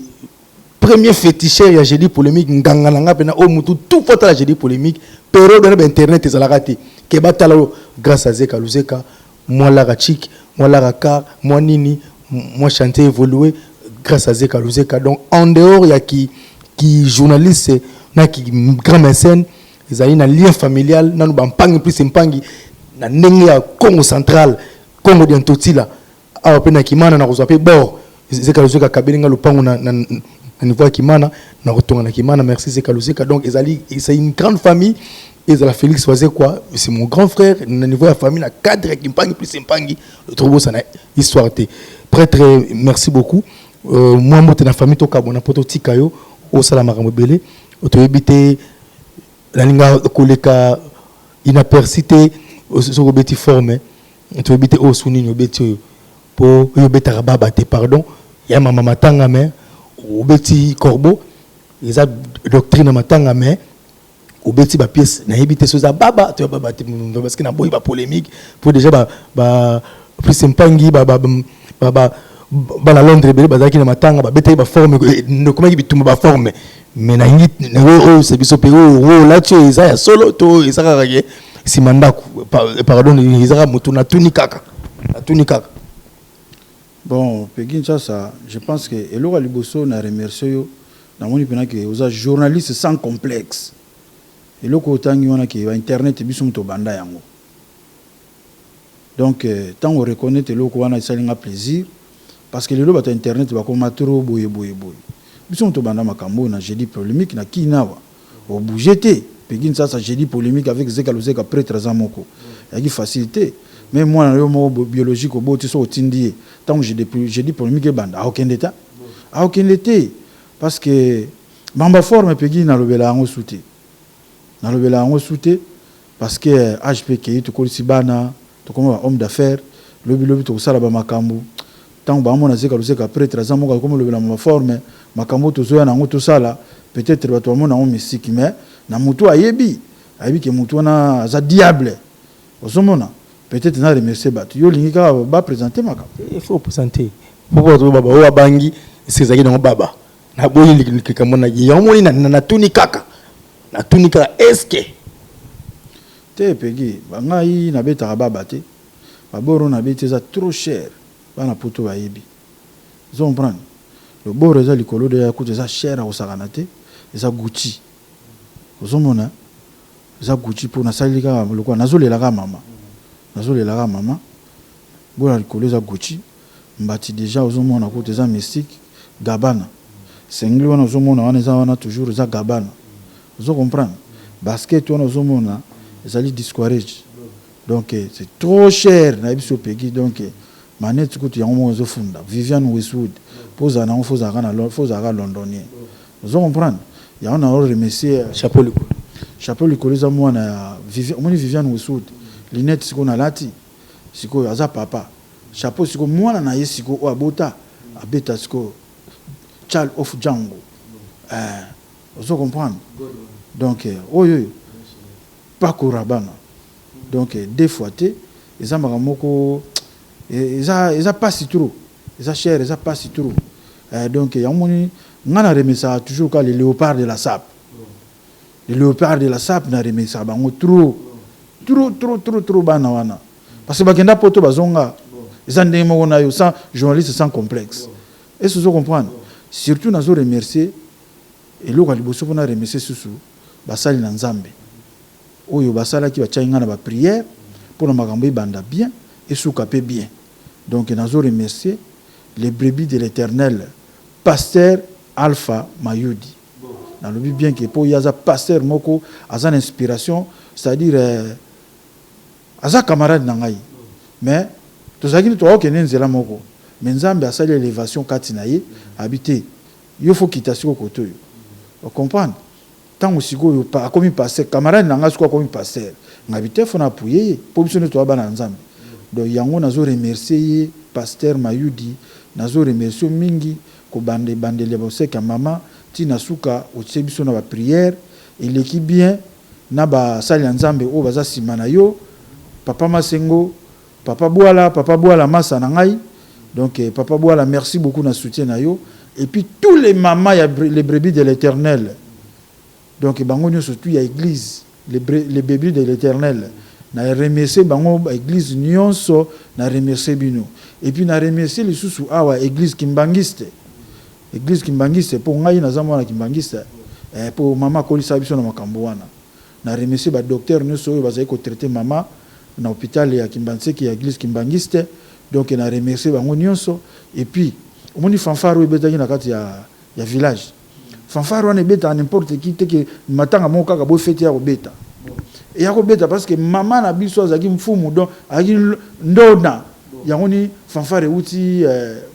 premier féticheur ya Jeudi polémique, nganga na nga mpena oyo mutu tout faut tala Jeudi polémique, période wana bainternet ezalaka te, ke batala oyo grâce à Zeka Luzeka. Mwa laka chik, mwa laka car, mwa nini, mwa chantier évolué grâce à Zeka Luzeka. Donc en dehors ya ki journaliste na ki grand mécène, ezali na lien familial nanu bampangi plus mpangi na ndenge ya Congo Central, Congo dia Ntotila. Awa mpe na Kimana nakozwa mpe bord. Zeka Luzeka akabeli nga lopango na niveau ya Kimana, na kotonga na Kimana. Merci Zeka Luzeka. Donc ezali, c'est une grande famille. Ezala Félix Wazekwa, c'est mon grand frère na niveau ya famille, na cadre ya kimpangi plus mpangi. Tokobosana histoire te. Prêtre, merci beaucoup. Mwa mbote na famille, tokabona mpo totika yo osala makambo ebele. Toyebi te, nalinga koleka inaperçu te soki obeti forme. Toyebi te oyo su nini obeti oyo, mpo oyo obetaka baba te, pardon, ya mama matanga, mais obeti corbeau, eza doctrine ya matanga, mais obeti bapièce, nayebi te so eza baba to ya baba te, parce que naboyi bapolémique, po déjà ba plus mpangi bana Londres ebele bazalaki na matanga, babetaki baforme, ekomaki bitumba baforme. Mais nalingi oyo se biso mpe oyo olati oyo eza ya solo to eza kaka ke nsima ndako? Pardon, eza kaka motu, natuni kaka, natuni kaka. Bon, Pegi Nchasa, je pense que eloko ya liboso na remercie yo, namoni mpena ke oza journaliste sans complexe. Eloko otangi wana ke bainternet, biso moto obanda yango. Donc ntango reconnaître eloko wana, esali nga plaisir, parce que lelo bato ya internet bakoma trop boye boye boye. Biso moto obanda makambo oyo na Jeudi polémique na kini awa, obouge te. Pegi Nsasa, Jeudi polémique avec Zeka Lozeka, prêtre aza moko, eyaki facile te. Mais mwana na yo moko biologique oboti, so otindi ye ntango Jeudi polémique ebanda, akokende ta, akokende te, parce que bamba forme. Pegi, nalobela yango su te, nalobela yango su te, parce que âge mpe ekei, tokolisi bana, tokoma ba homme d'affaires. Lobi lobi tokosala bamakambo. Ntango bamona Zeka Lozeka prêtre aza moko akoma olobela baforme, makambo tozoya nango tosala, peut-être bato bamona yango mystique, mais na motu ayebi, ayebi ke motu wana aza diable. Ozomona, Peut-être na remercier bato. Yo olingi kaka baprésente makambo. Il faut présenter po bato baba oyo abangi ese ezalaki nango baba naboyi likambo na ye. Yango moni natuni kaka, natuni kaka est-ce Te, Pegi, bangai nabetaka baba te. Baboro nabeti eza trop cher. Bana Poto bayebi, ozo comprendre. Loboro eza likolo de ya kutu, eza cher, akosakana te. Eza Gucci, ozomona, eza Gucci. Mpo nasaleli kaka lokola nazolela kaka mama, nazolela kaka mama. Bola likolo eza Gucci. Mbati déjà ozomona kutu eza mystique Gabana. Sengli wana ozomona wana, eza wana toujours, eza Gabana, ozo comprendre. Basket wana ozomona ezali Discourage. Donc c'est trop cher, nayebi so Pegi. Donc maneti kutu yango moko ezofunda Viviane Westwood. Mpo ozala nango, fo ozalaka londonien, ozo comprendre. Yango na remercier. Chapeau likolo. Chapeau likolo eza mwana ya omoni Viviane Westwood. Lunette sikoyo nalati sikoyo aza papa. Chapeau sikoyo mwana na ye sikoyo oyo abota abeta sikoyo Charles of Django, ozo comprendre. Donc oyo oyo Paco Rabanne. Donc deux fois te, eza makambo moko eza pasi trop, eza cher, eza pasi trop. Donc yango moni nga na remerciaka toujours ka les léopards de la sape, les léopards de la sape. Na remerciaka bango trop, trop, trop, trop, trop, bana wana, parce que bakenda Poto, bazonga. Eza ndenge moko na yo, sans journaliste, sans complexe. Est ce ozo comprendre? Surtout nazo remercier eloko ya liboso, mpona remercier susu basali na Nzambe oyo basalaki, batiaki ngai na baprière mpona makambo ebanda bien, esuka mpe bien. Donc nazo remercier les brebis de l'Éternel, pasteur Alpha Mayudi. Nalobi bien ke mpo ye aza pasteur moko aza na inspiration, c'est-à-dire aza camarade na ngai, mais tozalaki tokokende nzela moko, mais Nzambe asali élévation kati na ye. Abi te, yo fo kita sikoyo kote oyo, ocomprendre. Ntango sikoyo akomi pasteur, camarade na ngai sikoyo akomi pasteur, ngabi te, fo na appuyer ye, mpo biso nde toza bana ya Nzambe. Donc yango nazo remercier ye, pasteur Mayudi. Nazo remercier mingi kobanda ebandeli ya boseka mama ntina suka. Otie biso na baprière, eleki bien na basali ya Nzambe oyo baza nsima na yo, papa Masengo, papa Bwala, papa Bwala masa na ngai. Donc papa Bwala, merci beaucoup na soutien na yo. Et puis tous les mamans ya les brebis de l'Éternel, donc bango nyonso tu ya église les brebis de l'Éternel, na remercier bango. Baéglise nyonso, na remercier bino. Et puis na remercier lisusu awa église kimbangiste, église kimbangiste, mpo ngai naza mwana kimbangiste, mpo mama akolisa biso na makambo wana. Na remercier badocteur nyonso oyo bazali kotraiter mama na hôpital ya Kimbanseke ya église kimbangiste. Donc na remercier bango nyonso. Et puis omoni fanfare oyo ebetaki na kati ya village. Fanfare wana ebetaka n'importe qui te, ke matanga moko kaka boye, fête ya kobeta, eya kobeta, parce que mama na biso azalaki mfumu, donc azalaki ndona. Yango ni fanfare euti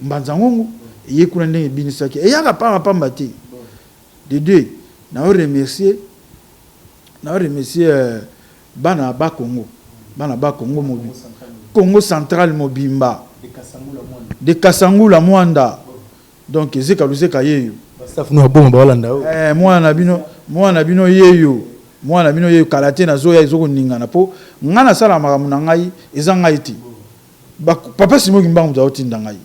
Mbanza Ngungu, eye kuna ndenge ebinisaki, eyaka pamba pamba te. De deux, nao remercier, nao remercier bana Bakongo, bana Bakongo mobi, Congo Central mobimba, de Kasangula Mwanda. Donc ezeka luzeka yeyo. Bastaff no abongo baolanda yo. Mwana na bino, mwana na bino yeyo, mwana na bino yeyo. Kala te nazoya, ezokoningana, mpo ngai nasala makambo na ngai, eza ngai te. Papa Simoki Mbangu moto aotinda ngai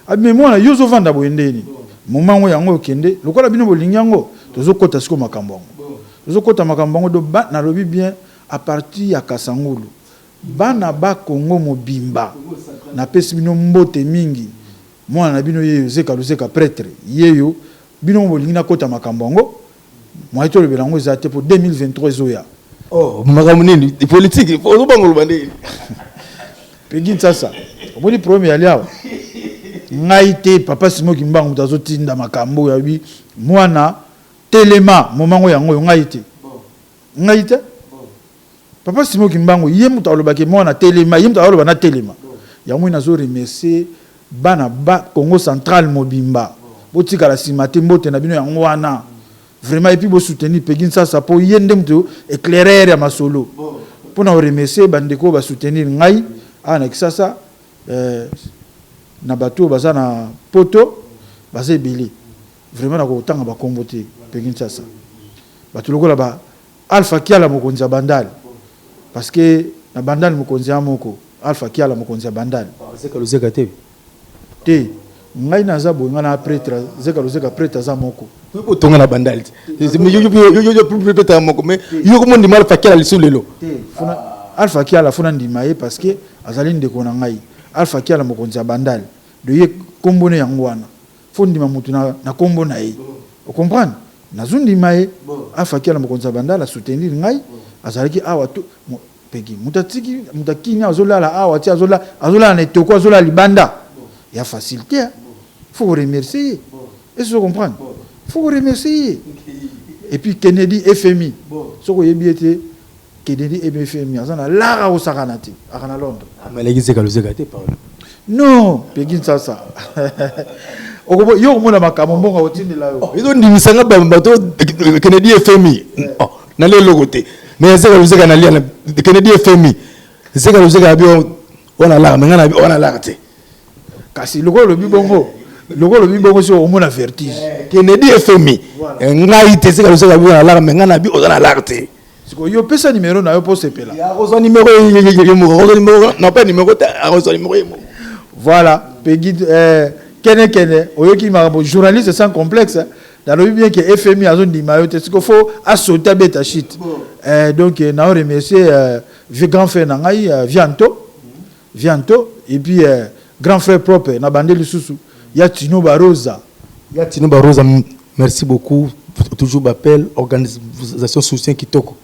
abi me mwana yo ozovanda boye ndeni momango yango okende lokola bino bolingi yango. Tozokɔta sikoyo makambo yango, tozokɔta makambo yango. Do nalobi bien, à partir ya Kasangulu, bana Bakongo mobimba, napesi bino mbote mingi. Mwana na bino yeyo, zeka luzeka prêtre yeyo. Bino mo bolingi nakɔta makambo yango, moye tolobela yango eza te, mpo 2023 ezoya. Oh, makambo nini? Politique ozobangoloba ndeni? Pegi Nsasa, omoni problème yali awa, ngai te. Papa Simoki Mbangu moto azotinda makambo oyo, abi mwana telema momango yango oyo. Ngai te, ngai te. Papa Simoki Mbangu ye moto alobaki mwana telema, ye moto aloba na telema. Yango nazo remercier bana ba Congo Central mobimba, botikala nsima te. Mbote na bino yango wana vraiment. Et puis bosoutenir Pegi Nsasa, mpo ye nde moto éclaireur ya masolo. Mpona koremercier bandeko oyo basoutenir ngai awa na Kisasa, na bato oyo baza na Poto, baza ebele vraiment, na kotanga bakombo te. Pegi Nsasa, bato lokola ba Alpha Kiala, mokonzi ya Bandale, parce que na Bandale mokonzi ya moko Alpha Kiala, mokonzi ya Bandal. Zeka Luzeka te? Te, ngai naza boye, ngai na prêtre Zeka Luzeka, prêtre aza moko. Otonga na Bandal te, prêtre moko, mais yo komondima Alpha Kiala lisu lelo? Te, Alpha Kiala funa ndima ye parce que azali ndeko na ngai. Alpha Kiala, mokonzi ya Bandal, do ye nkombo ne yango wana. Fo ndima motu na nkombo na ye, ocomprendre? Nazondima ye. Alpha Kiala, mokonzi ya Bandal, asoutenir ngai. Azalaki awa peki moto atiki moto akini, azolala awa ti azolala na etoko, azolala libanda ya facilité. Faut koremercier ye. Est-ce que comprendre? Faut koremercier ye. Et puis Kennedy FMI, soki oyebi ye te, Kennedy FMI aza na lara kosakana te, aka na Londres. Amaleki Zeka Luzeka te, pardon. Non, Peki Nsasa, yo komona makambo mbongo akotindela yo. Ezondimisanga bato Kennedy FMI nalia eloko te, mais Zeka Luzeka nalia. Na Kennedy FMI, Zeka Luzeka abi wana lara, me ngai wana lara te. Kasi lokola olobi bongo, lokola olobi bongo, soki okomona vertige. Kennedy FMI, ngai te. Zeka Luzeka abi wana lara, me ngai nabi oza na lara te. Sikoyo yo pesa numéro na yo mpo osepela. Akozwa numéro ye moko, akozwa numéro na pa numéro te, akozwa numéro ye moko. Voilà, Pegi kene kene, oyoki makambo, journaliste sans complexe. Nalobi bien ke FMI azondima yo te, siko fo asaute, abeta shit. Donc nao remercier vieux grand frère na ngai, Vianto Vianto, et puis grand frère propre na bande lisusu ya Tino Barosa. Ya Tino Barosa, merci beaucoup, toujours bapel organisation, soutien kitoko.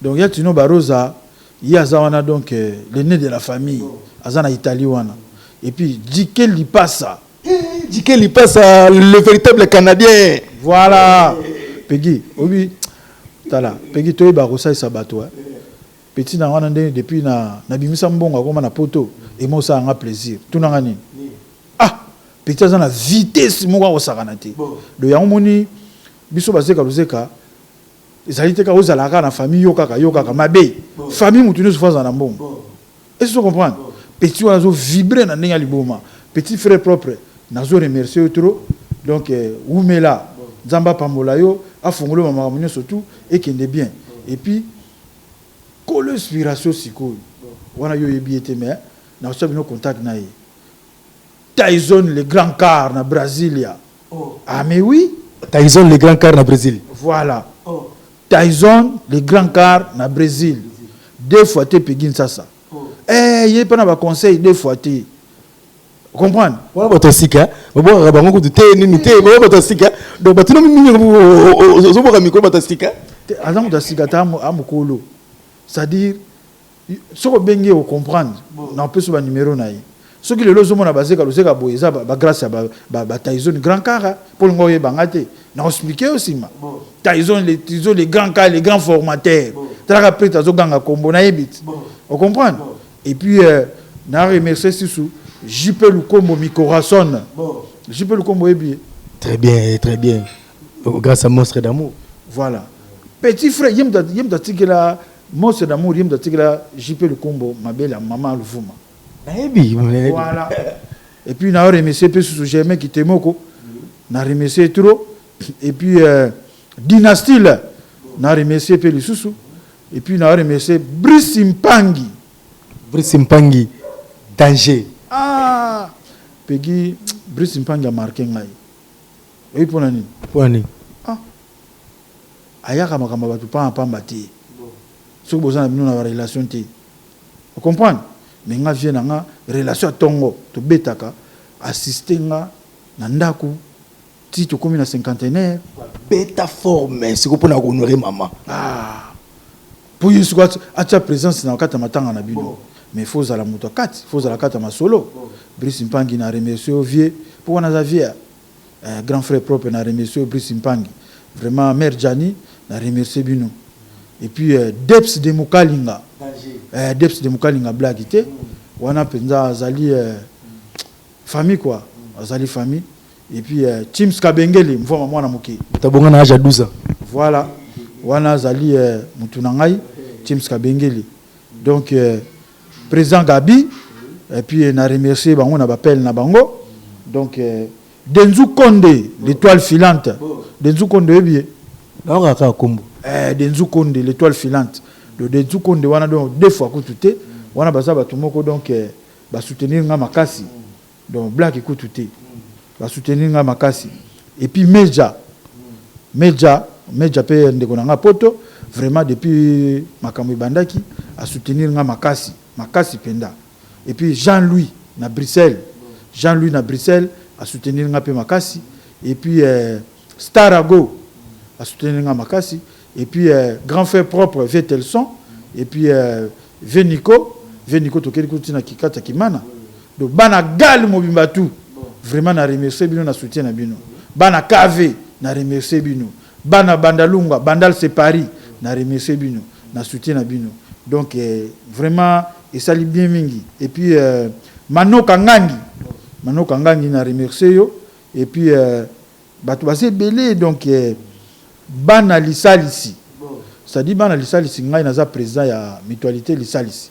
Donc ya Tino Barosa, ye aza wana, donc l'aîné de la famille, aza na Italie wana. Et puis Dike Lipasa. Dike Lipasa, le véritable Canadien. Voilà, Pegi obi tala, Pegi, toyeba kosalisa bato. Petit na wana ndenge depuis na nabimisa mbongo, akoma na poto, emo osalanga plaisir. Tunanga nini? Ah, petit aza na vitesse moko akosakana te. Do yango moni biso Bazeka Luzeka ezali te kaka ozala kaka na famille, yo kaka, yo kaka mabe. Famille, motu nyonso fo azala na mbongo. Est-ce que comprendre? Petit wana azovibre na ndenge ya liboma. Petit frère propre, nazo remercier yo trop. Donc wumela, Nzambe apambola yo, afongola yo makambo nyonso, tout ekende bien. Et puis kolo inspiration sikoyo wana, yo oyebi ye te, mais nakotia bino contact na ye, Tyson le grand car na Brasilia. Ah mais oui. Tyson le grand car na Brésil. Voilà, Tyson le grand car na Brésil, deux fois te. Pegi Nsasa, ye mpe na baconseil, deux fois te, comprendre? Wana bato ya sika babwakaka bango kutu te, nini te, bango bato ya sika. Donc bato no mingi ozoboka mikolo, bato ya sika. Te, aza moto ya sika te, amokolo. C'est-à-dire soki obengi ye, ocomprendre. Na opesi banumero na ye. Soki lelo ozomona Bazeka Lozeka boye, eza bagrâce ya baTyson grand car. Mpo linga oyebanga te, na explique yo nsima. Tyson le, Tyson le grand car, le grand formateur. Talaka prêtre azoganga kombo, nayebi ti ocomprendre. Et puis na remercier susu JP Lukombo, Mikorason. JP Lukombo, oyebi ye? Très bien, très bien, grâce à Monstre d'amour. Voilà, petit frère, ye moto atikela Monstre d'amour, ye moto atikela JP Lukombo mabele ya mama Luvuma. Nayebi. Voilà. Et puis na remercier mpe susu Germain Kitemoko, na remercier trop. Et puis Dynastyle, na remercier mpe lisusu. Et puis na remercier Brice Mpangi. Brice Mpangi, danger. Ah, Pegi, Brice Mpangi amarquer ngai. Oyebi mpona nini? Mpona nini? Ah, ayaka makambo ya bato pamba pamba te. Soki boza na bino na barelation te, ocomprendre? Mais nga vie na nga, relation ya ntongo tobetaka, assiste nga na ndako ti tokómi na cinquantenaire. Beta forme siko mpona kohonorer mama. Ah, mpo ye siko atia présence na kati ya matanga na bino, mais fo ozala moto ya kati, fo ozala kati ya masolo. Brice Mpangi, na remercie yo, vieux, mpo wana aza vieux, grand frère propre. Na remercie yo, Brice Mpangi, vraiment. Mère Jani, na remercie bino. Et puis Deps de Mokalinga, Deps de Mokalinga, blague te. Wana mpenza azali famille quoi, azali famille. Et puis Chims Kabengeli, mvoma mwana moke. Tabonga na âge ya 12 ans. Voilà, wana azali mutu na ngai, Chims Kabengeli. Donc président Gabi, et puis na remercier bango na bapele na bango. Donc Denzu Konde, l'étoile filante. Denzu Konde, oyebi ye? Naokaka kaka kombo. Denzu Konde, l'étoile filante. Donc Denzu Konde wana, donc deux fois kutu te. Wana baza bato moko, donc basoutenir nga makasi. Donc blague ekutu te, basoutenir nga makasi. Et puis Meja, Meja, Meja mpe ndeko na nga poto, vraiment depuis makambo ebandaki, asoutenir nga makasi makasi mpenza. Et puis Jean-Louis na Bruxelles, Jean-Louis na Bruxelles asoutenir nga mpe makasi. Et puis Starago asoutenir nga makasi. Et puis grand frère propre Vetelson, et puis Venico, Venico, tokeli kuti na kikata kimana. Donc bana gal mobimba tout, vraiment na remercier bino na soutien na bino. Bana KV, na remercier bino. Bana Bandalungwa, Bandal, c'est Paris, na remercier bino na soutien na bino. Donc vraiment esali bien mingi. Et puis Manoka Ngangi, Manoka Ngangi, na remercier yo. Et puis bato baza ebele. Donc bana lisalisi, c'est-à-dire bana lisalisi, ngai naza président ya mutualité lisalisi.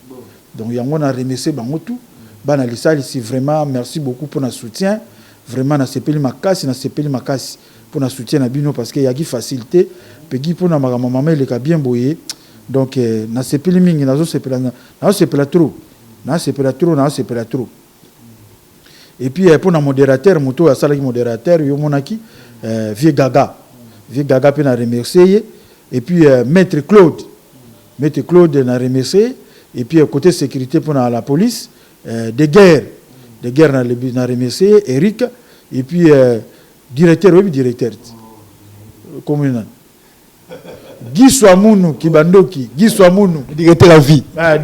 Donc yango na remercier bango tout, bana lisalisi. Vraiment merci beaucoup pour na soutien. Vraiment nasepeli makasi, nasepeli makasi pour na soutien na bino, parce que eyaki facilité peki mpona makambo mama eleka bien boye. Donc nasepeli mingi, nazosepela, nazosepela trop, nazosepela trop, nazosepela trop. Et puis mpona modérateur, moto oyo asalaki modérateur, yo monaki vieux Gaga, vieux Gaga mpe na remercier ye. Et puis maître Claude, maître Claude, na remercier. Et puis côté sécurité, mpona la police de guerre, de guerre, na remercier Eric. Et puis directeur, oyebi directeur commune nani? Giswa Munu Kibandoki, Giswa Munu. Directeur à vie. Ah,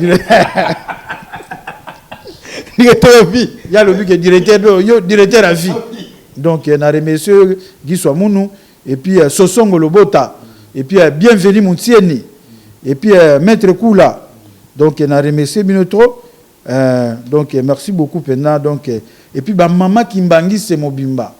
directeur à vie. Ya lobi ke directeur do yo, directeur à vie. Donc na remercier Giswa Munu, et puis Sosongo Lobota, et puis Bienvenu Muntieni, et puis maître Kula. Donc na remercier bino trop. Donc merci beaucoup pena. Donc et puis bamama Kimbangisi mobimba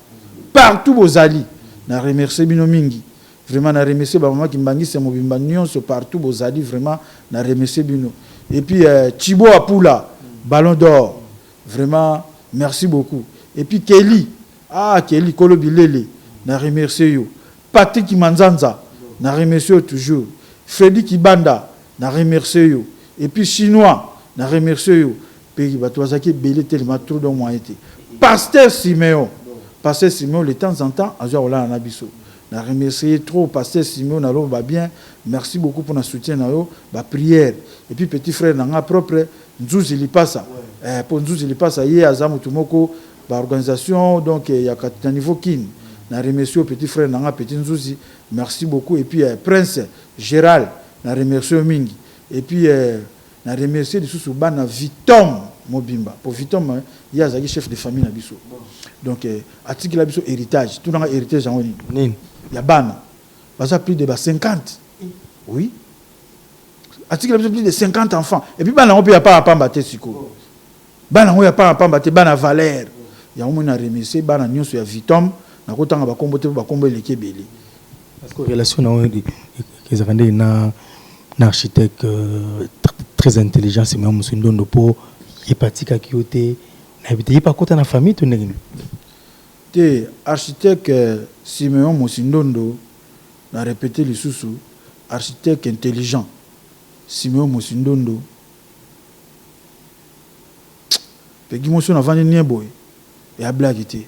partout bozali, na remercier bino mingi. Vraiment na remercier bamama Kimbangisi mobimba nyonso partout bozali, vraiment na remercier bino. Et puis Chibo Apula, Ballon d'Or, vraiment merci beaucoup. Et puis Kelly, ah Kelly Kolo Bilele, na remercier yo. Patrick Manzanza, na remercier yo toujours. Freddy Kibanda, na remercier yo. Et puis Chinois, na remercier yo. Mpe bato bazalaki ebele telema trop, donc moyen te. Pasteur Siméon, pasteur Siméon, de temps en temps azwa kolala na biso, na remercier trop pasteur Siméon. Naloba bien, merci beaucoup pour na soutien na yo, baprière. Et puis petit frère na nga propre, Nzuzi Lipasa, mpo Nzuzi Lipasa ye aza motu moko baorganisation, donc ya na niveau kine. Na remercier petit frère na nga, petit Nzuzi, merci beaucoup. Et puis prince Gérald, na remercier mingi. Et puis na remercier lisusu bana Vitom mobimba, po Vitom ye azalaki chef de famille na biso. Donc atikela biso héritage. Tunanga héritage yango nini? Nini? Ya bana baza plus de ba 50. Oui, atikela biso plus de 50 enfants. Et puis bana yango mpe ya pamba pamba te. Sikoyo bana yango ya pamba pamba te, bana valeur. Yango moi na remercier bana nyonso ya Vitom. Nakotanga bakombo te mpo bakombo eleki ebele. Parce que relation na oyo ezalaka ndenge na architecte très intelligent Simeon Mosindondo, mpo ye patikaki yo te, nayebi te ye mpe akota na famille to ndenge nini? Te, architecte Simeon Mosindondo, na répété lisusu, architecte intelligent Simeon Mosindondo, peki moso navandi nie boye, eya blague te.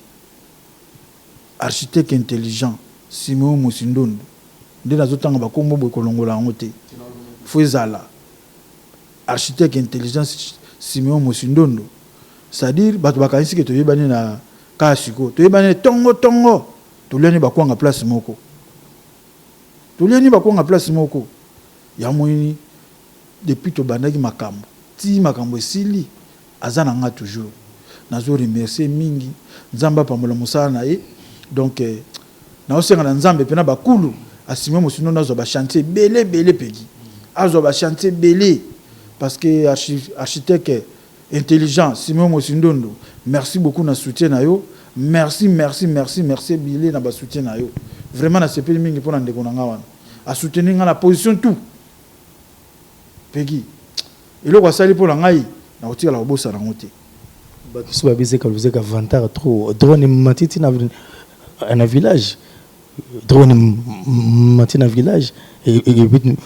Architecte intelligent Simeon Mosindondo nde nazotanga bakombo boye, kolongola yango te, fo ezala architecte intelligent Simeon Mosindondo. C'est-à-dire bato bakanisi ke toyebani na kaka sikoyo. Toyebani ntongo ntongo, toliani bakwanga place moko, toliani bakwanga place moko. Ya moyini, depuis tobandaki makambo ti makambo esili, aza na nga toujours. Nazo remercier mingi, Nzambe apambola mosala na ye. Donc naosenga na Nzambe mpe na bakulu asime Mosindondo azwa bachantier ebele ebele, peki azwa bachantier ebele, parce que architecte intelligent Simon Mosindondo, merci beaucoup na soutien na yo. Merci, merci, merci, merci ebele na basoutien na yo. Vraiment nasepeli mingi mpona ndeko na nga wana, asoutenir nga na position tout. Peki eloko asali mpo na ngai, nakotikala kobosana yango te. Bato mosusu babizeka luzeka vantard trop, drone matiti na village, drone mati na village. Et puis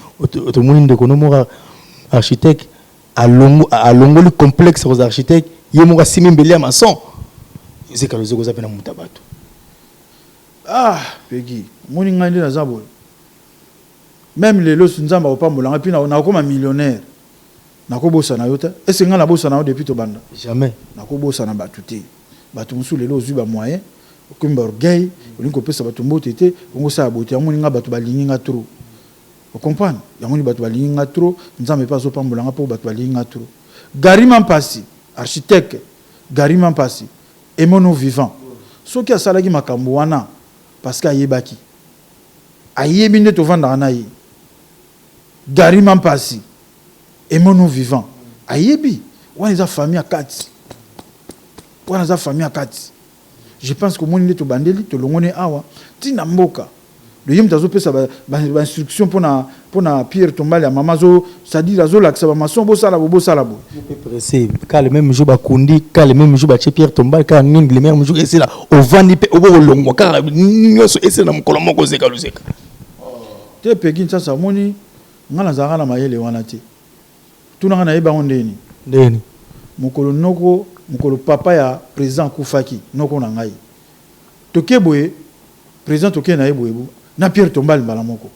tomoni ndeko no moko architecte. Alongoli complexe aux architectes, ye moko asimi mbeli ya maçon. Zeka Luzeka, oza mpe na moto ya bato. Ah Pegi, omoni ngai nde naza boye. Même lelo so Nzambe akopambola ngai mpi nakokoma millionnaire, nakobosana yo te. Ese ngai nabosana yo depuis tobanda? Jamais. Nakobosana bato te. Bato mosusu lelo ozwi bamoyen, okomi baorgueil, olingi kopesa bato mbote te, ongo osala boye te. Yango moni nga bato balingi nga trop, ocomprendre? Yango ni bato balingi nga trop. Nzambe mpe azopambola nga mpo bato balingi nga trop. Gary Mampasi, architecte Gary Mampasi, emono vivant, soki asalaki makambo wana parce que ayebaki, ayebi nde tovandaka na ye. Gary Mampasi, emono vivant, ayebi wana eza famille ya kati, wana eza famille ya kati. Je pense que omoni nde tobandeli, tolongoni awa ntina mboka. Donc ye moto azopesa bainstruction mpona pierre tombale ya mama, azo, c'est-à-dire azolakisa bamaçon: bosala bo, bosala boye. Mpe pressé ka le même jour bakundi, ka le même jour batie pierre tombale, kaka nini, le même jour esila, ovandi mpe obokolongwa, kaka nyonso esila na mokolo moko. Ozeka Luzeka. Te, Pegi Nsasa, omoni nga nazalaka na mayele wana te. Tunanga, nayeba yango ndeni? Ndeni? Mokolo noko, mokolo papa ya président akufaki, noko na ngai, toke boye, président toke na ye boye bo na pierre tombale mbala moko.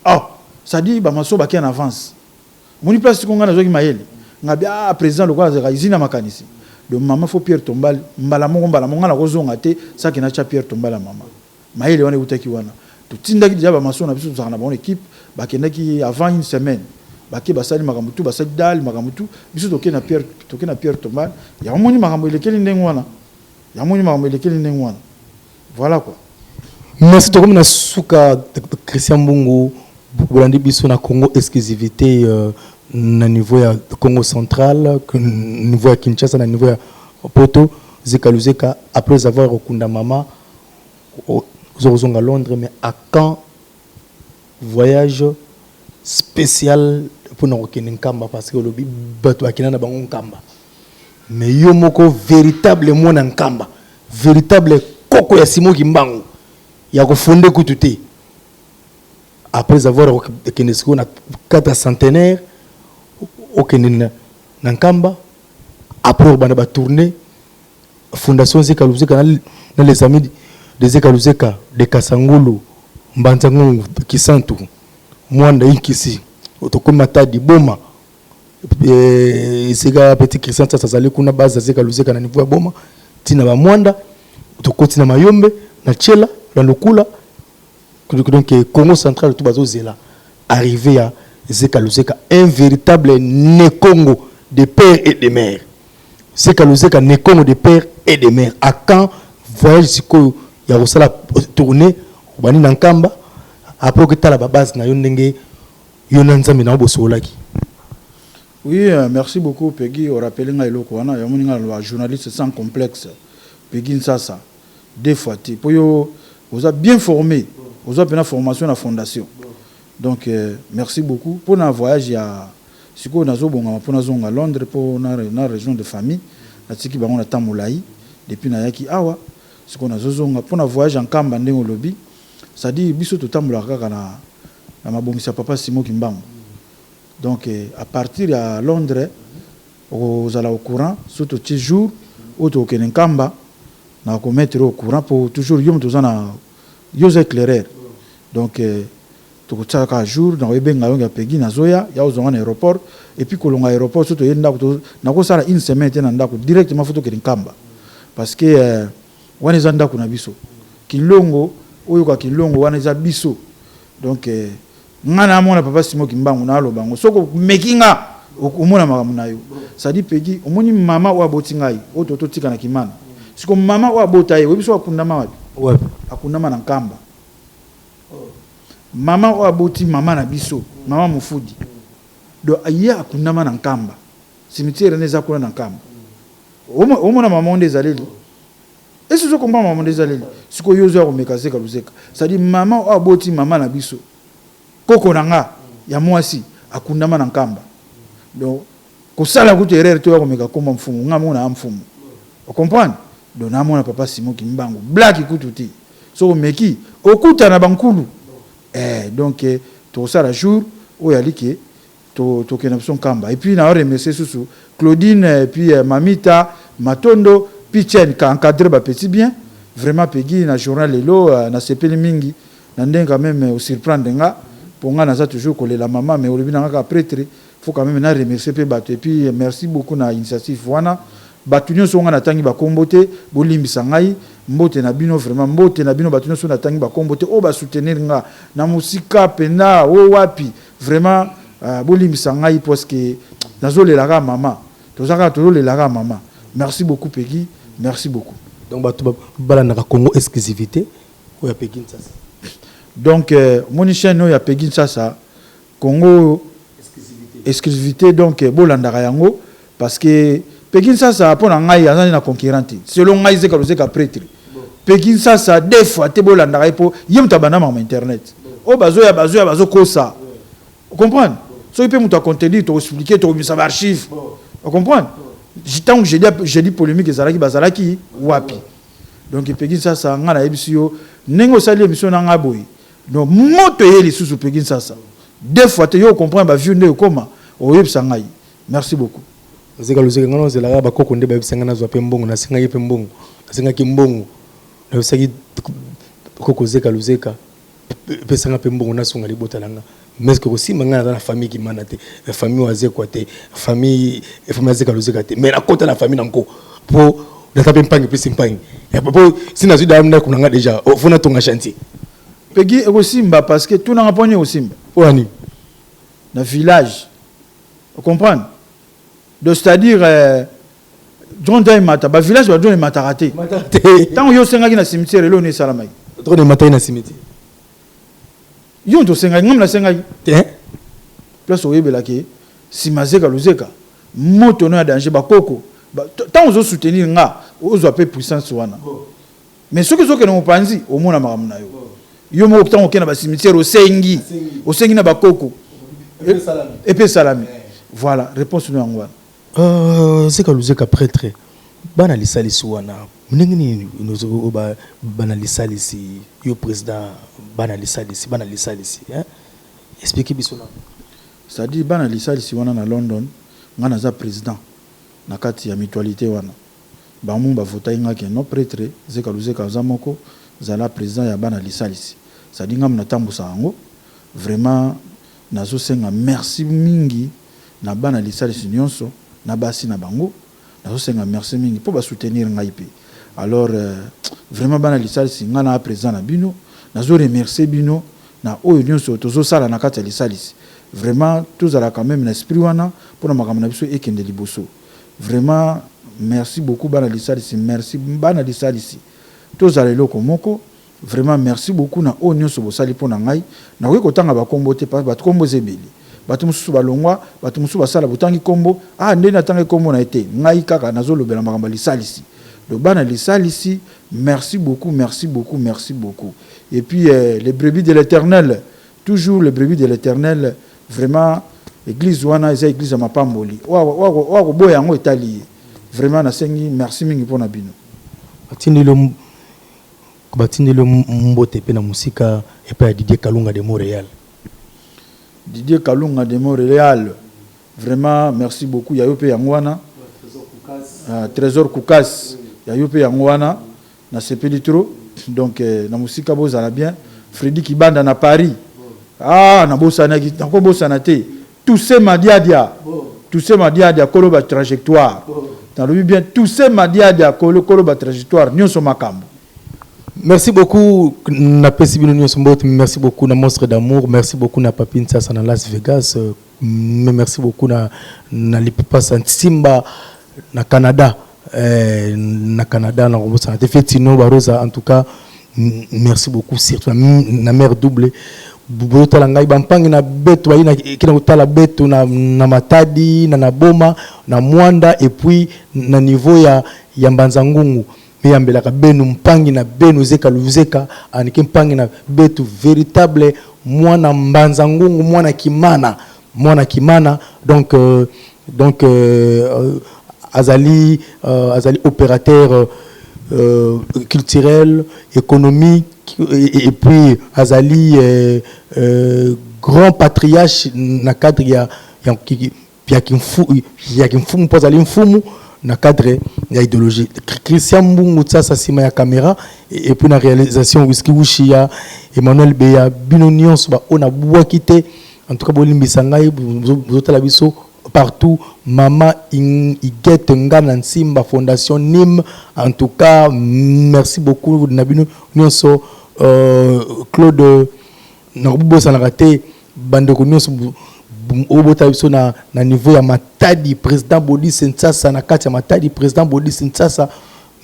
Ah, c'est-à-dire bamaçon bake en avance. Omoni place siko ngai nazwaki mayele, ngabi: ah, président lokola azalaka izini ya makanisi, donc mama faut pierre tombale mbala moko, mbala moko. Ngai nakozonga te saki natya pierre tombale ya mama. Mayele wana eutaki wana. Totindaki déjà bamaçon na biso, tozalaka na bango équipe, bakendaki avant une semaine, bake, basali makambo tu, basali dalle, makambo tu. Biso toke na pierre, toke na pierre tombale. Yango moni makambo elekeli ndenge wana, yango moni makambo elekeli ndenge wana. Voilà quoi. Merci. Tokomi na suka. Christian Mbungu, bolandi biso na Congo Exclusivité, na niveau ya Congo Central, niveau ya Kinshasa, na niveau ya Poto. Zeka Luzeka, après avoir okunda mama, oza kozonga Londres, mais à quand voyage spécial mpona kokende Nkamba? Parce que olobi bato bakenda na bango Nkamba, mais yo moko véritable mwana Nkamba, véritable koko ya Simo Kimbangu ya kofonde kutu te, après avoir okende sikoyo na kati ya centenaire, okende na Nkamba, après obanda batournée Fondation Zeka Luzeka na les Amis de Zeka Luzeka de Kasangulu, Mbanza-Ngungu, Kisantu, Mwanda, Inkisi, tokomi Matadi, Boma, esika petit Christian Sasa azali kuna, base ya Zeka Luzeka na niveau ya Boma, ntina bamwanda, tokoti na Mayombe, na Tshela, na Lukula. Donc Congo Central to bazozela arrivé ya Zeka Luzeka, un véritable Nekongo de père et de mère. Zeka Luzeka, Nekongo de père et de mère, à quand voyage sikoyo ya kosala tournée? Obandi na Nkamba, après oketala babase na yo ndenge yo na Nzambe na yo bosololaki. Oui, merci beaucoup Peggy. Orappeler ngai eloko wana. Yamoni ngai naloba journaliste sans complexe, Peggy Nsasa, deux fois te, mpo yo oza bien formé, oza mpena formation na fondation. Donc merci beaucoup. Mpona voyage ya sikoyo, nazobongama mpo nazonga Londres mpo na région de famille. Natiki bango na temps molai depuis nayaki awa. Sikoyo nazozonga mpona voyage ya Nkamba. Ndenge olobi, c'est-à-dire biso totambolaka kaka na mabongisi ya papa Simo Kimbangu. Donc à partir ya Londres okozala au courant. So totie jour oyo tokokende Nkamba, na komettre au courant, po toujours yo moto oza na yo, oza éclaireur. Donc tokotiaka kaka jour, nakoyebenga yo ya Pegi, nazoya ya ozonga na aéroport. Et puis kolonga aéroport, so toye ndako, nakosala une semaine te na ndako, directement faut tokende Nkamba, parce que wana eza ndako na biso. Kilongo oyoka, kilongo wana eza biso. Donc nga namona papa Simo Kimbangu, naloba yango: soki omeki nga, omona makambo na yo. C'est-à-dire Pegi, omoni mama oyo aboti ngai, oyo tototika na Kimana, siko mama oyo abota ye, oyebi so akundama wapi? Wapi? Akundama na Nkamba. Mama oyo aboti mama na biso, mama Mofudi, donc ye akundama na Nkamba, cimetière ne eza kuna na Nkamba. Omona mama nde ezaleli esi, ozokomba mama nde ezaleli. Sikoyo yo ozoya komeka Zeka Luzeka, c'est-à-dire mama oyo aboti mama na biso, koko na nga ya mwasi, akundama na Nkamba. Donc kosala kutu erreur to ya komeka komba mfumu, nga mona ya mfumu, ocomprendre? Donc namona papa Simo Kimbangu, blaki kutu te. Soki omeki, okutana bankulu. Donc tokosala jour oyo alike. Tokende na biso Nkamba. Et puis na remercier susu Claudine et puis Mamita Matondo Pichen ka encadré ba petit bien. Vraiment, Peggy, na journal lelo nasepeli mingi na ndenge quand même osurprendre nga, mpo nga naza toujours kolela mama, mais olobi na nga kaka prêtre, faut quand même na remercier mpe bato. Et puis merci beaucoup na initiative wana. Bato nyonso nga natangi bakombo te, bolimbisa ngai. Mbote na bino, vraiment mbote na bino, bato nyonso natangi bakombo te, oyo basoutenir nga na mosika mpenza o wapi. Vraiment bolimbisa ngai parce que nazolelaka mama, toza kaka tozolelaka mama. Merci beaucoup, Peggy, merci beaucoup. Donc bato balandaka Congo Exclusivité oyo ya Peggy Nsasa. Donc omoni chaîne oyo ya Peggy Nsasa, Congo Exclusivité, donc bolandaka yango parce que Peggy Nsasa, mpo na ngai, aza na concurrent te. Selon ngai, Zeka Lozeka prêtre, Peggy Nsasa deux fois te. Bolandaka ye mpo ye moto abanda makambo internet oyo. Bazoya, bazoya, bazokosa, comprendre. Soki mpe moto acontredire, tokoexpliquer, tokobimisa baarchive, ocomprendre. Ntango jeudi polémique ezalaki, bazalaki wapi? Donc Peggy Nsasa, ngai nayebisi yo ndenge osali émission na ngai boye, donc moto eye lisusu. Peggy Nsasa deux fois te, yo ocomprendre baview nde ekoma, oyebisa ngai. Merci beaucoup. Zeka Lozeka, ngai nazelaka bakoko nde bayebisa ngai nazwa mpe mbongo. Nasengaki mpe mbongo, nasengaki mbongo, nayebisaki koko Zeka Lozeka, pesanga mpe mbongo nasunga libota na nga. Mais kosimba ngai naza na famille Kimana te, famille oyo Azekwa te, famille Azeka Lozeka te, mais nakota na famille nanko mpo naza mpe mpangi, mpesi mpangi mpo si nazwi da ndako na nga déjà, faut natonga chantier. Peggy, ekosimba parce que tunanga mponi ekosimba. Mpo ya nini? Na village, ocomprendre. Donc c'est-à-dire drone ta emata bavillage, badrone emataka te. Ntango yo osengaki na cimetière, eloko nini esalamaki? Drone emataki na cimetière? Yo moto osengaki, ngam nasengaki. Te. Place oyebelaki nsima Zeka Lozeka, moto no ya danger. Bakoko, ntango ozosoutenir nga, ozwa mpe puissance wana, mais soki ozokende mopanzi, omona makambo na yo yo moko. Ntango okende na bacimetière, osengi, osengi na bakoko, epe esalami. Voilà réponse no yango wana. Zeka Luzeka prêtre, bana lisalisi wana ndenge nini? Bana lisalisi, yo président, bana lisalisi, bana lisalisi, explique biso na. C'est-à-dire bana lisalisi wana na London, nga naza président na kati ya mutualité wana. Bango bavotaki nga ke no prêtre Zeka Luzeka aza moko, zala président ya bana lisalisi. C'est-à-dire nga natambusa yango. Vraiment nazosenga merci mingi na bana lisalisi nyonso, na basi na bango. Nazosenga merci mingi mpo basoutenir ngai mpe. Alors vraiment bana lisalisi, ngai na président na bino, nazoremercier bino na oyo nyonso tozosala na kati ya lisalisi. Vraiment tozala quand même na esprit wana mpona makambo na biso ekende liboso. Vraiment merci beaucoup, bana lisalisi. Merci, bana lisalisi, tozala eloko moko. Vraiment merci beaucoup na oyo nyonso bosali mpo na ngai. Nakoki kotanga bakombo te parce bato kombo eza ebele. Bato mosusu balongwa, bato mosusu basala. Botangi kombo, ah, ndenge natangi kombo na ye te. Ngai kaka nazolobela makambo ya lisalisi. Donc bana lisalisi, merci beaucoup, merci beaucoup, merci beaucoup. Et puis les brebis de l'Éternel, toujours les brebis de l'Éternel. Vraiment église wana eza église ya mapamboli. Oyo akoboya yango, etali ye. Vraiment nasengi merci mingi mpona bino. Batindeli mbote mpe na mosika epai ya Didier Kalunga de Montréal. Didier Kalunga de Montréal, vraiment merci beaucoup. Ya yo mpe yango wana, Trésor Kukas, ya yo mpe yango wana, nasepeli trop. Donc na mosika bozala bien. Fredi Kibanda na Paris, ah, nabosanaki, nakobosana te. Touse Madiadia, Touse Madiadia, kolo batrajectoire. Nalobi bien, Touse Madiadia, kolo, kolo batrajectoire nyonso, makambo. Merci beaucoup, napesi bino nyonso mbote. Merci beaucoup na Monstre d'Amour, merci beaucoup na Papi Nsasa na Las Vegas, mais merci beaucoup na Lipupasa Nsimba na Canada, na Canada, na kobosana te Fetino Barosa. En tout cas merci beaucoup, surtout na mère double. Botala ngai bampangi na beto bayi kina kotala beto na Matadi, na Boma, na Mwanda, et puis na niveau ya Mbanza Ngungu. Meyambelaka benu mpangi na benu Zeka Luzeka, anike mpangi na betu, véritable mwana Mbanza Ngungu, mwana Kimana, mwana Kimana. Donc azali opérateur culturel, économique, et puis azali grand patriarche na cadre ya ya kimfumu mpo azali mfumu na cadre ya idéologie. Christian Mbungu Tsasa nsima ya caméra et puis na réalisation, Whisky Wushia, Emmanuel Beya. Bino nyonso baoyo nabwaki te, en tout cas bolimbisa ngai. Bozotala biso partout, mama Igete Ngana Nsimba, Fondation Nim, en tout cas merci beaucoup na bino nyonso. Claude, nakobosanaka te bandeko nyonso oyo botala biso na niveau ya Matadi, président Bodis Ntsasa na kati ya Matadi. Président Bodis Ntsasa,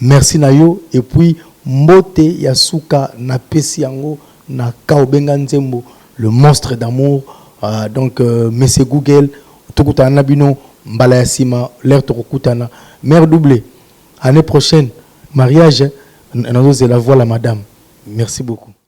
merci na yo. Et puis mbote ya suka napesi yango na ka obenga nzembo "Le monstre d'amour". Donc monsieur Google, tokutana na bino mbala ya nsima. L'heure tokokutana, mère double, année prochaine mariage nazozela. Voilà madame, merci beaucoup.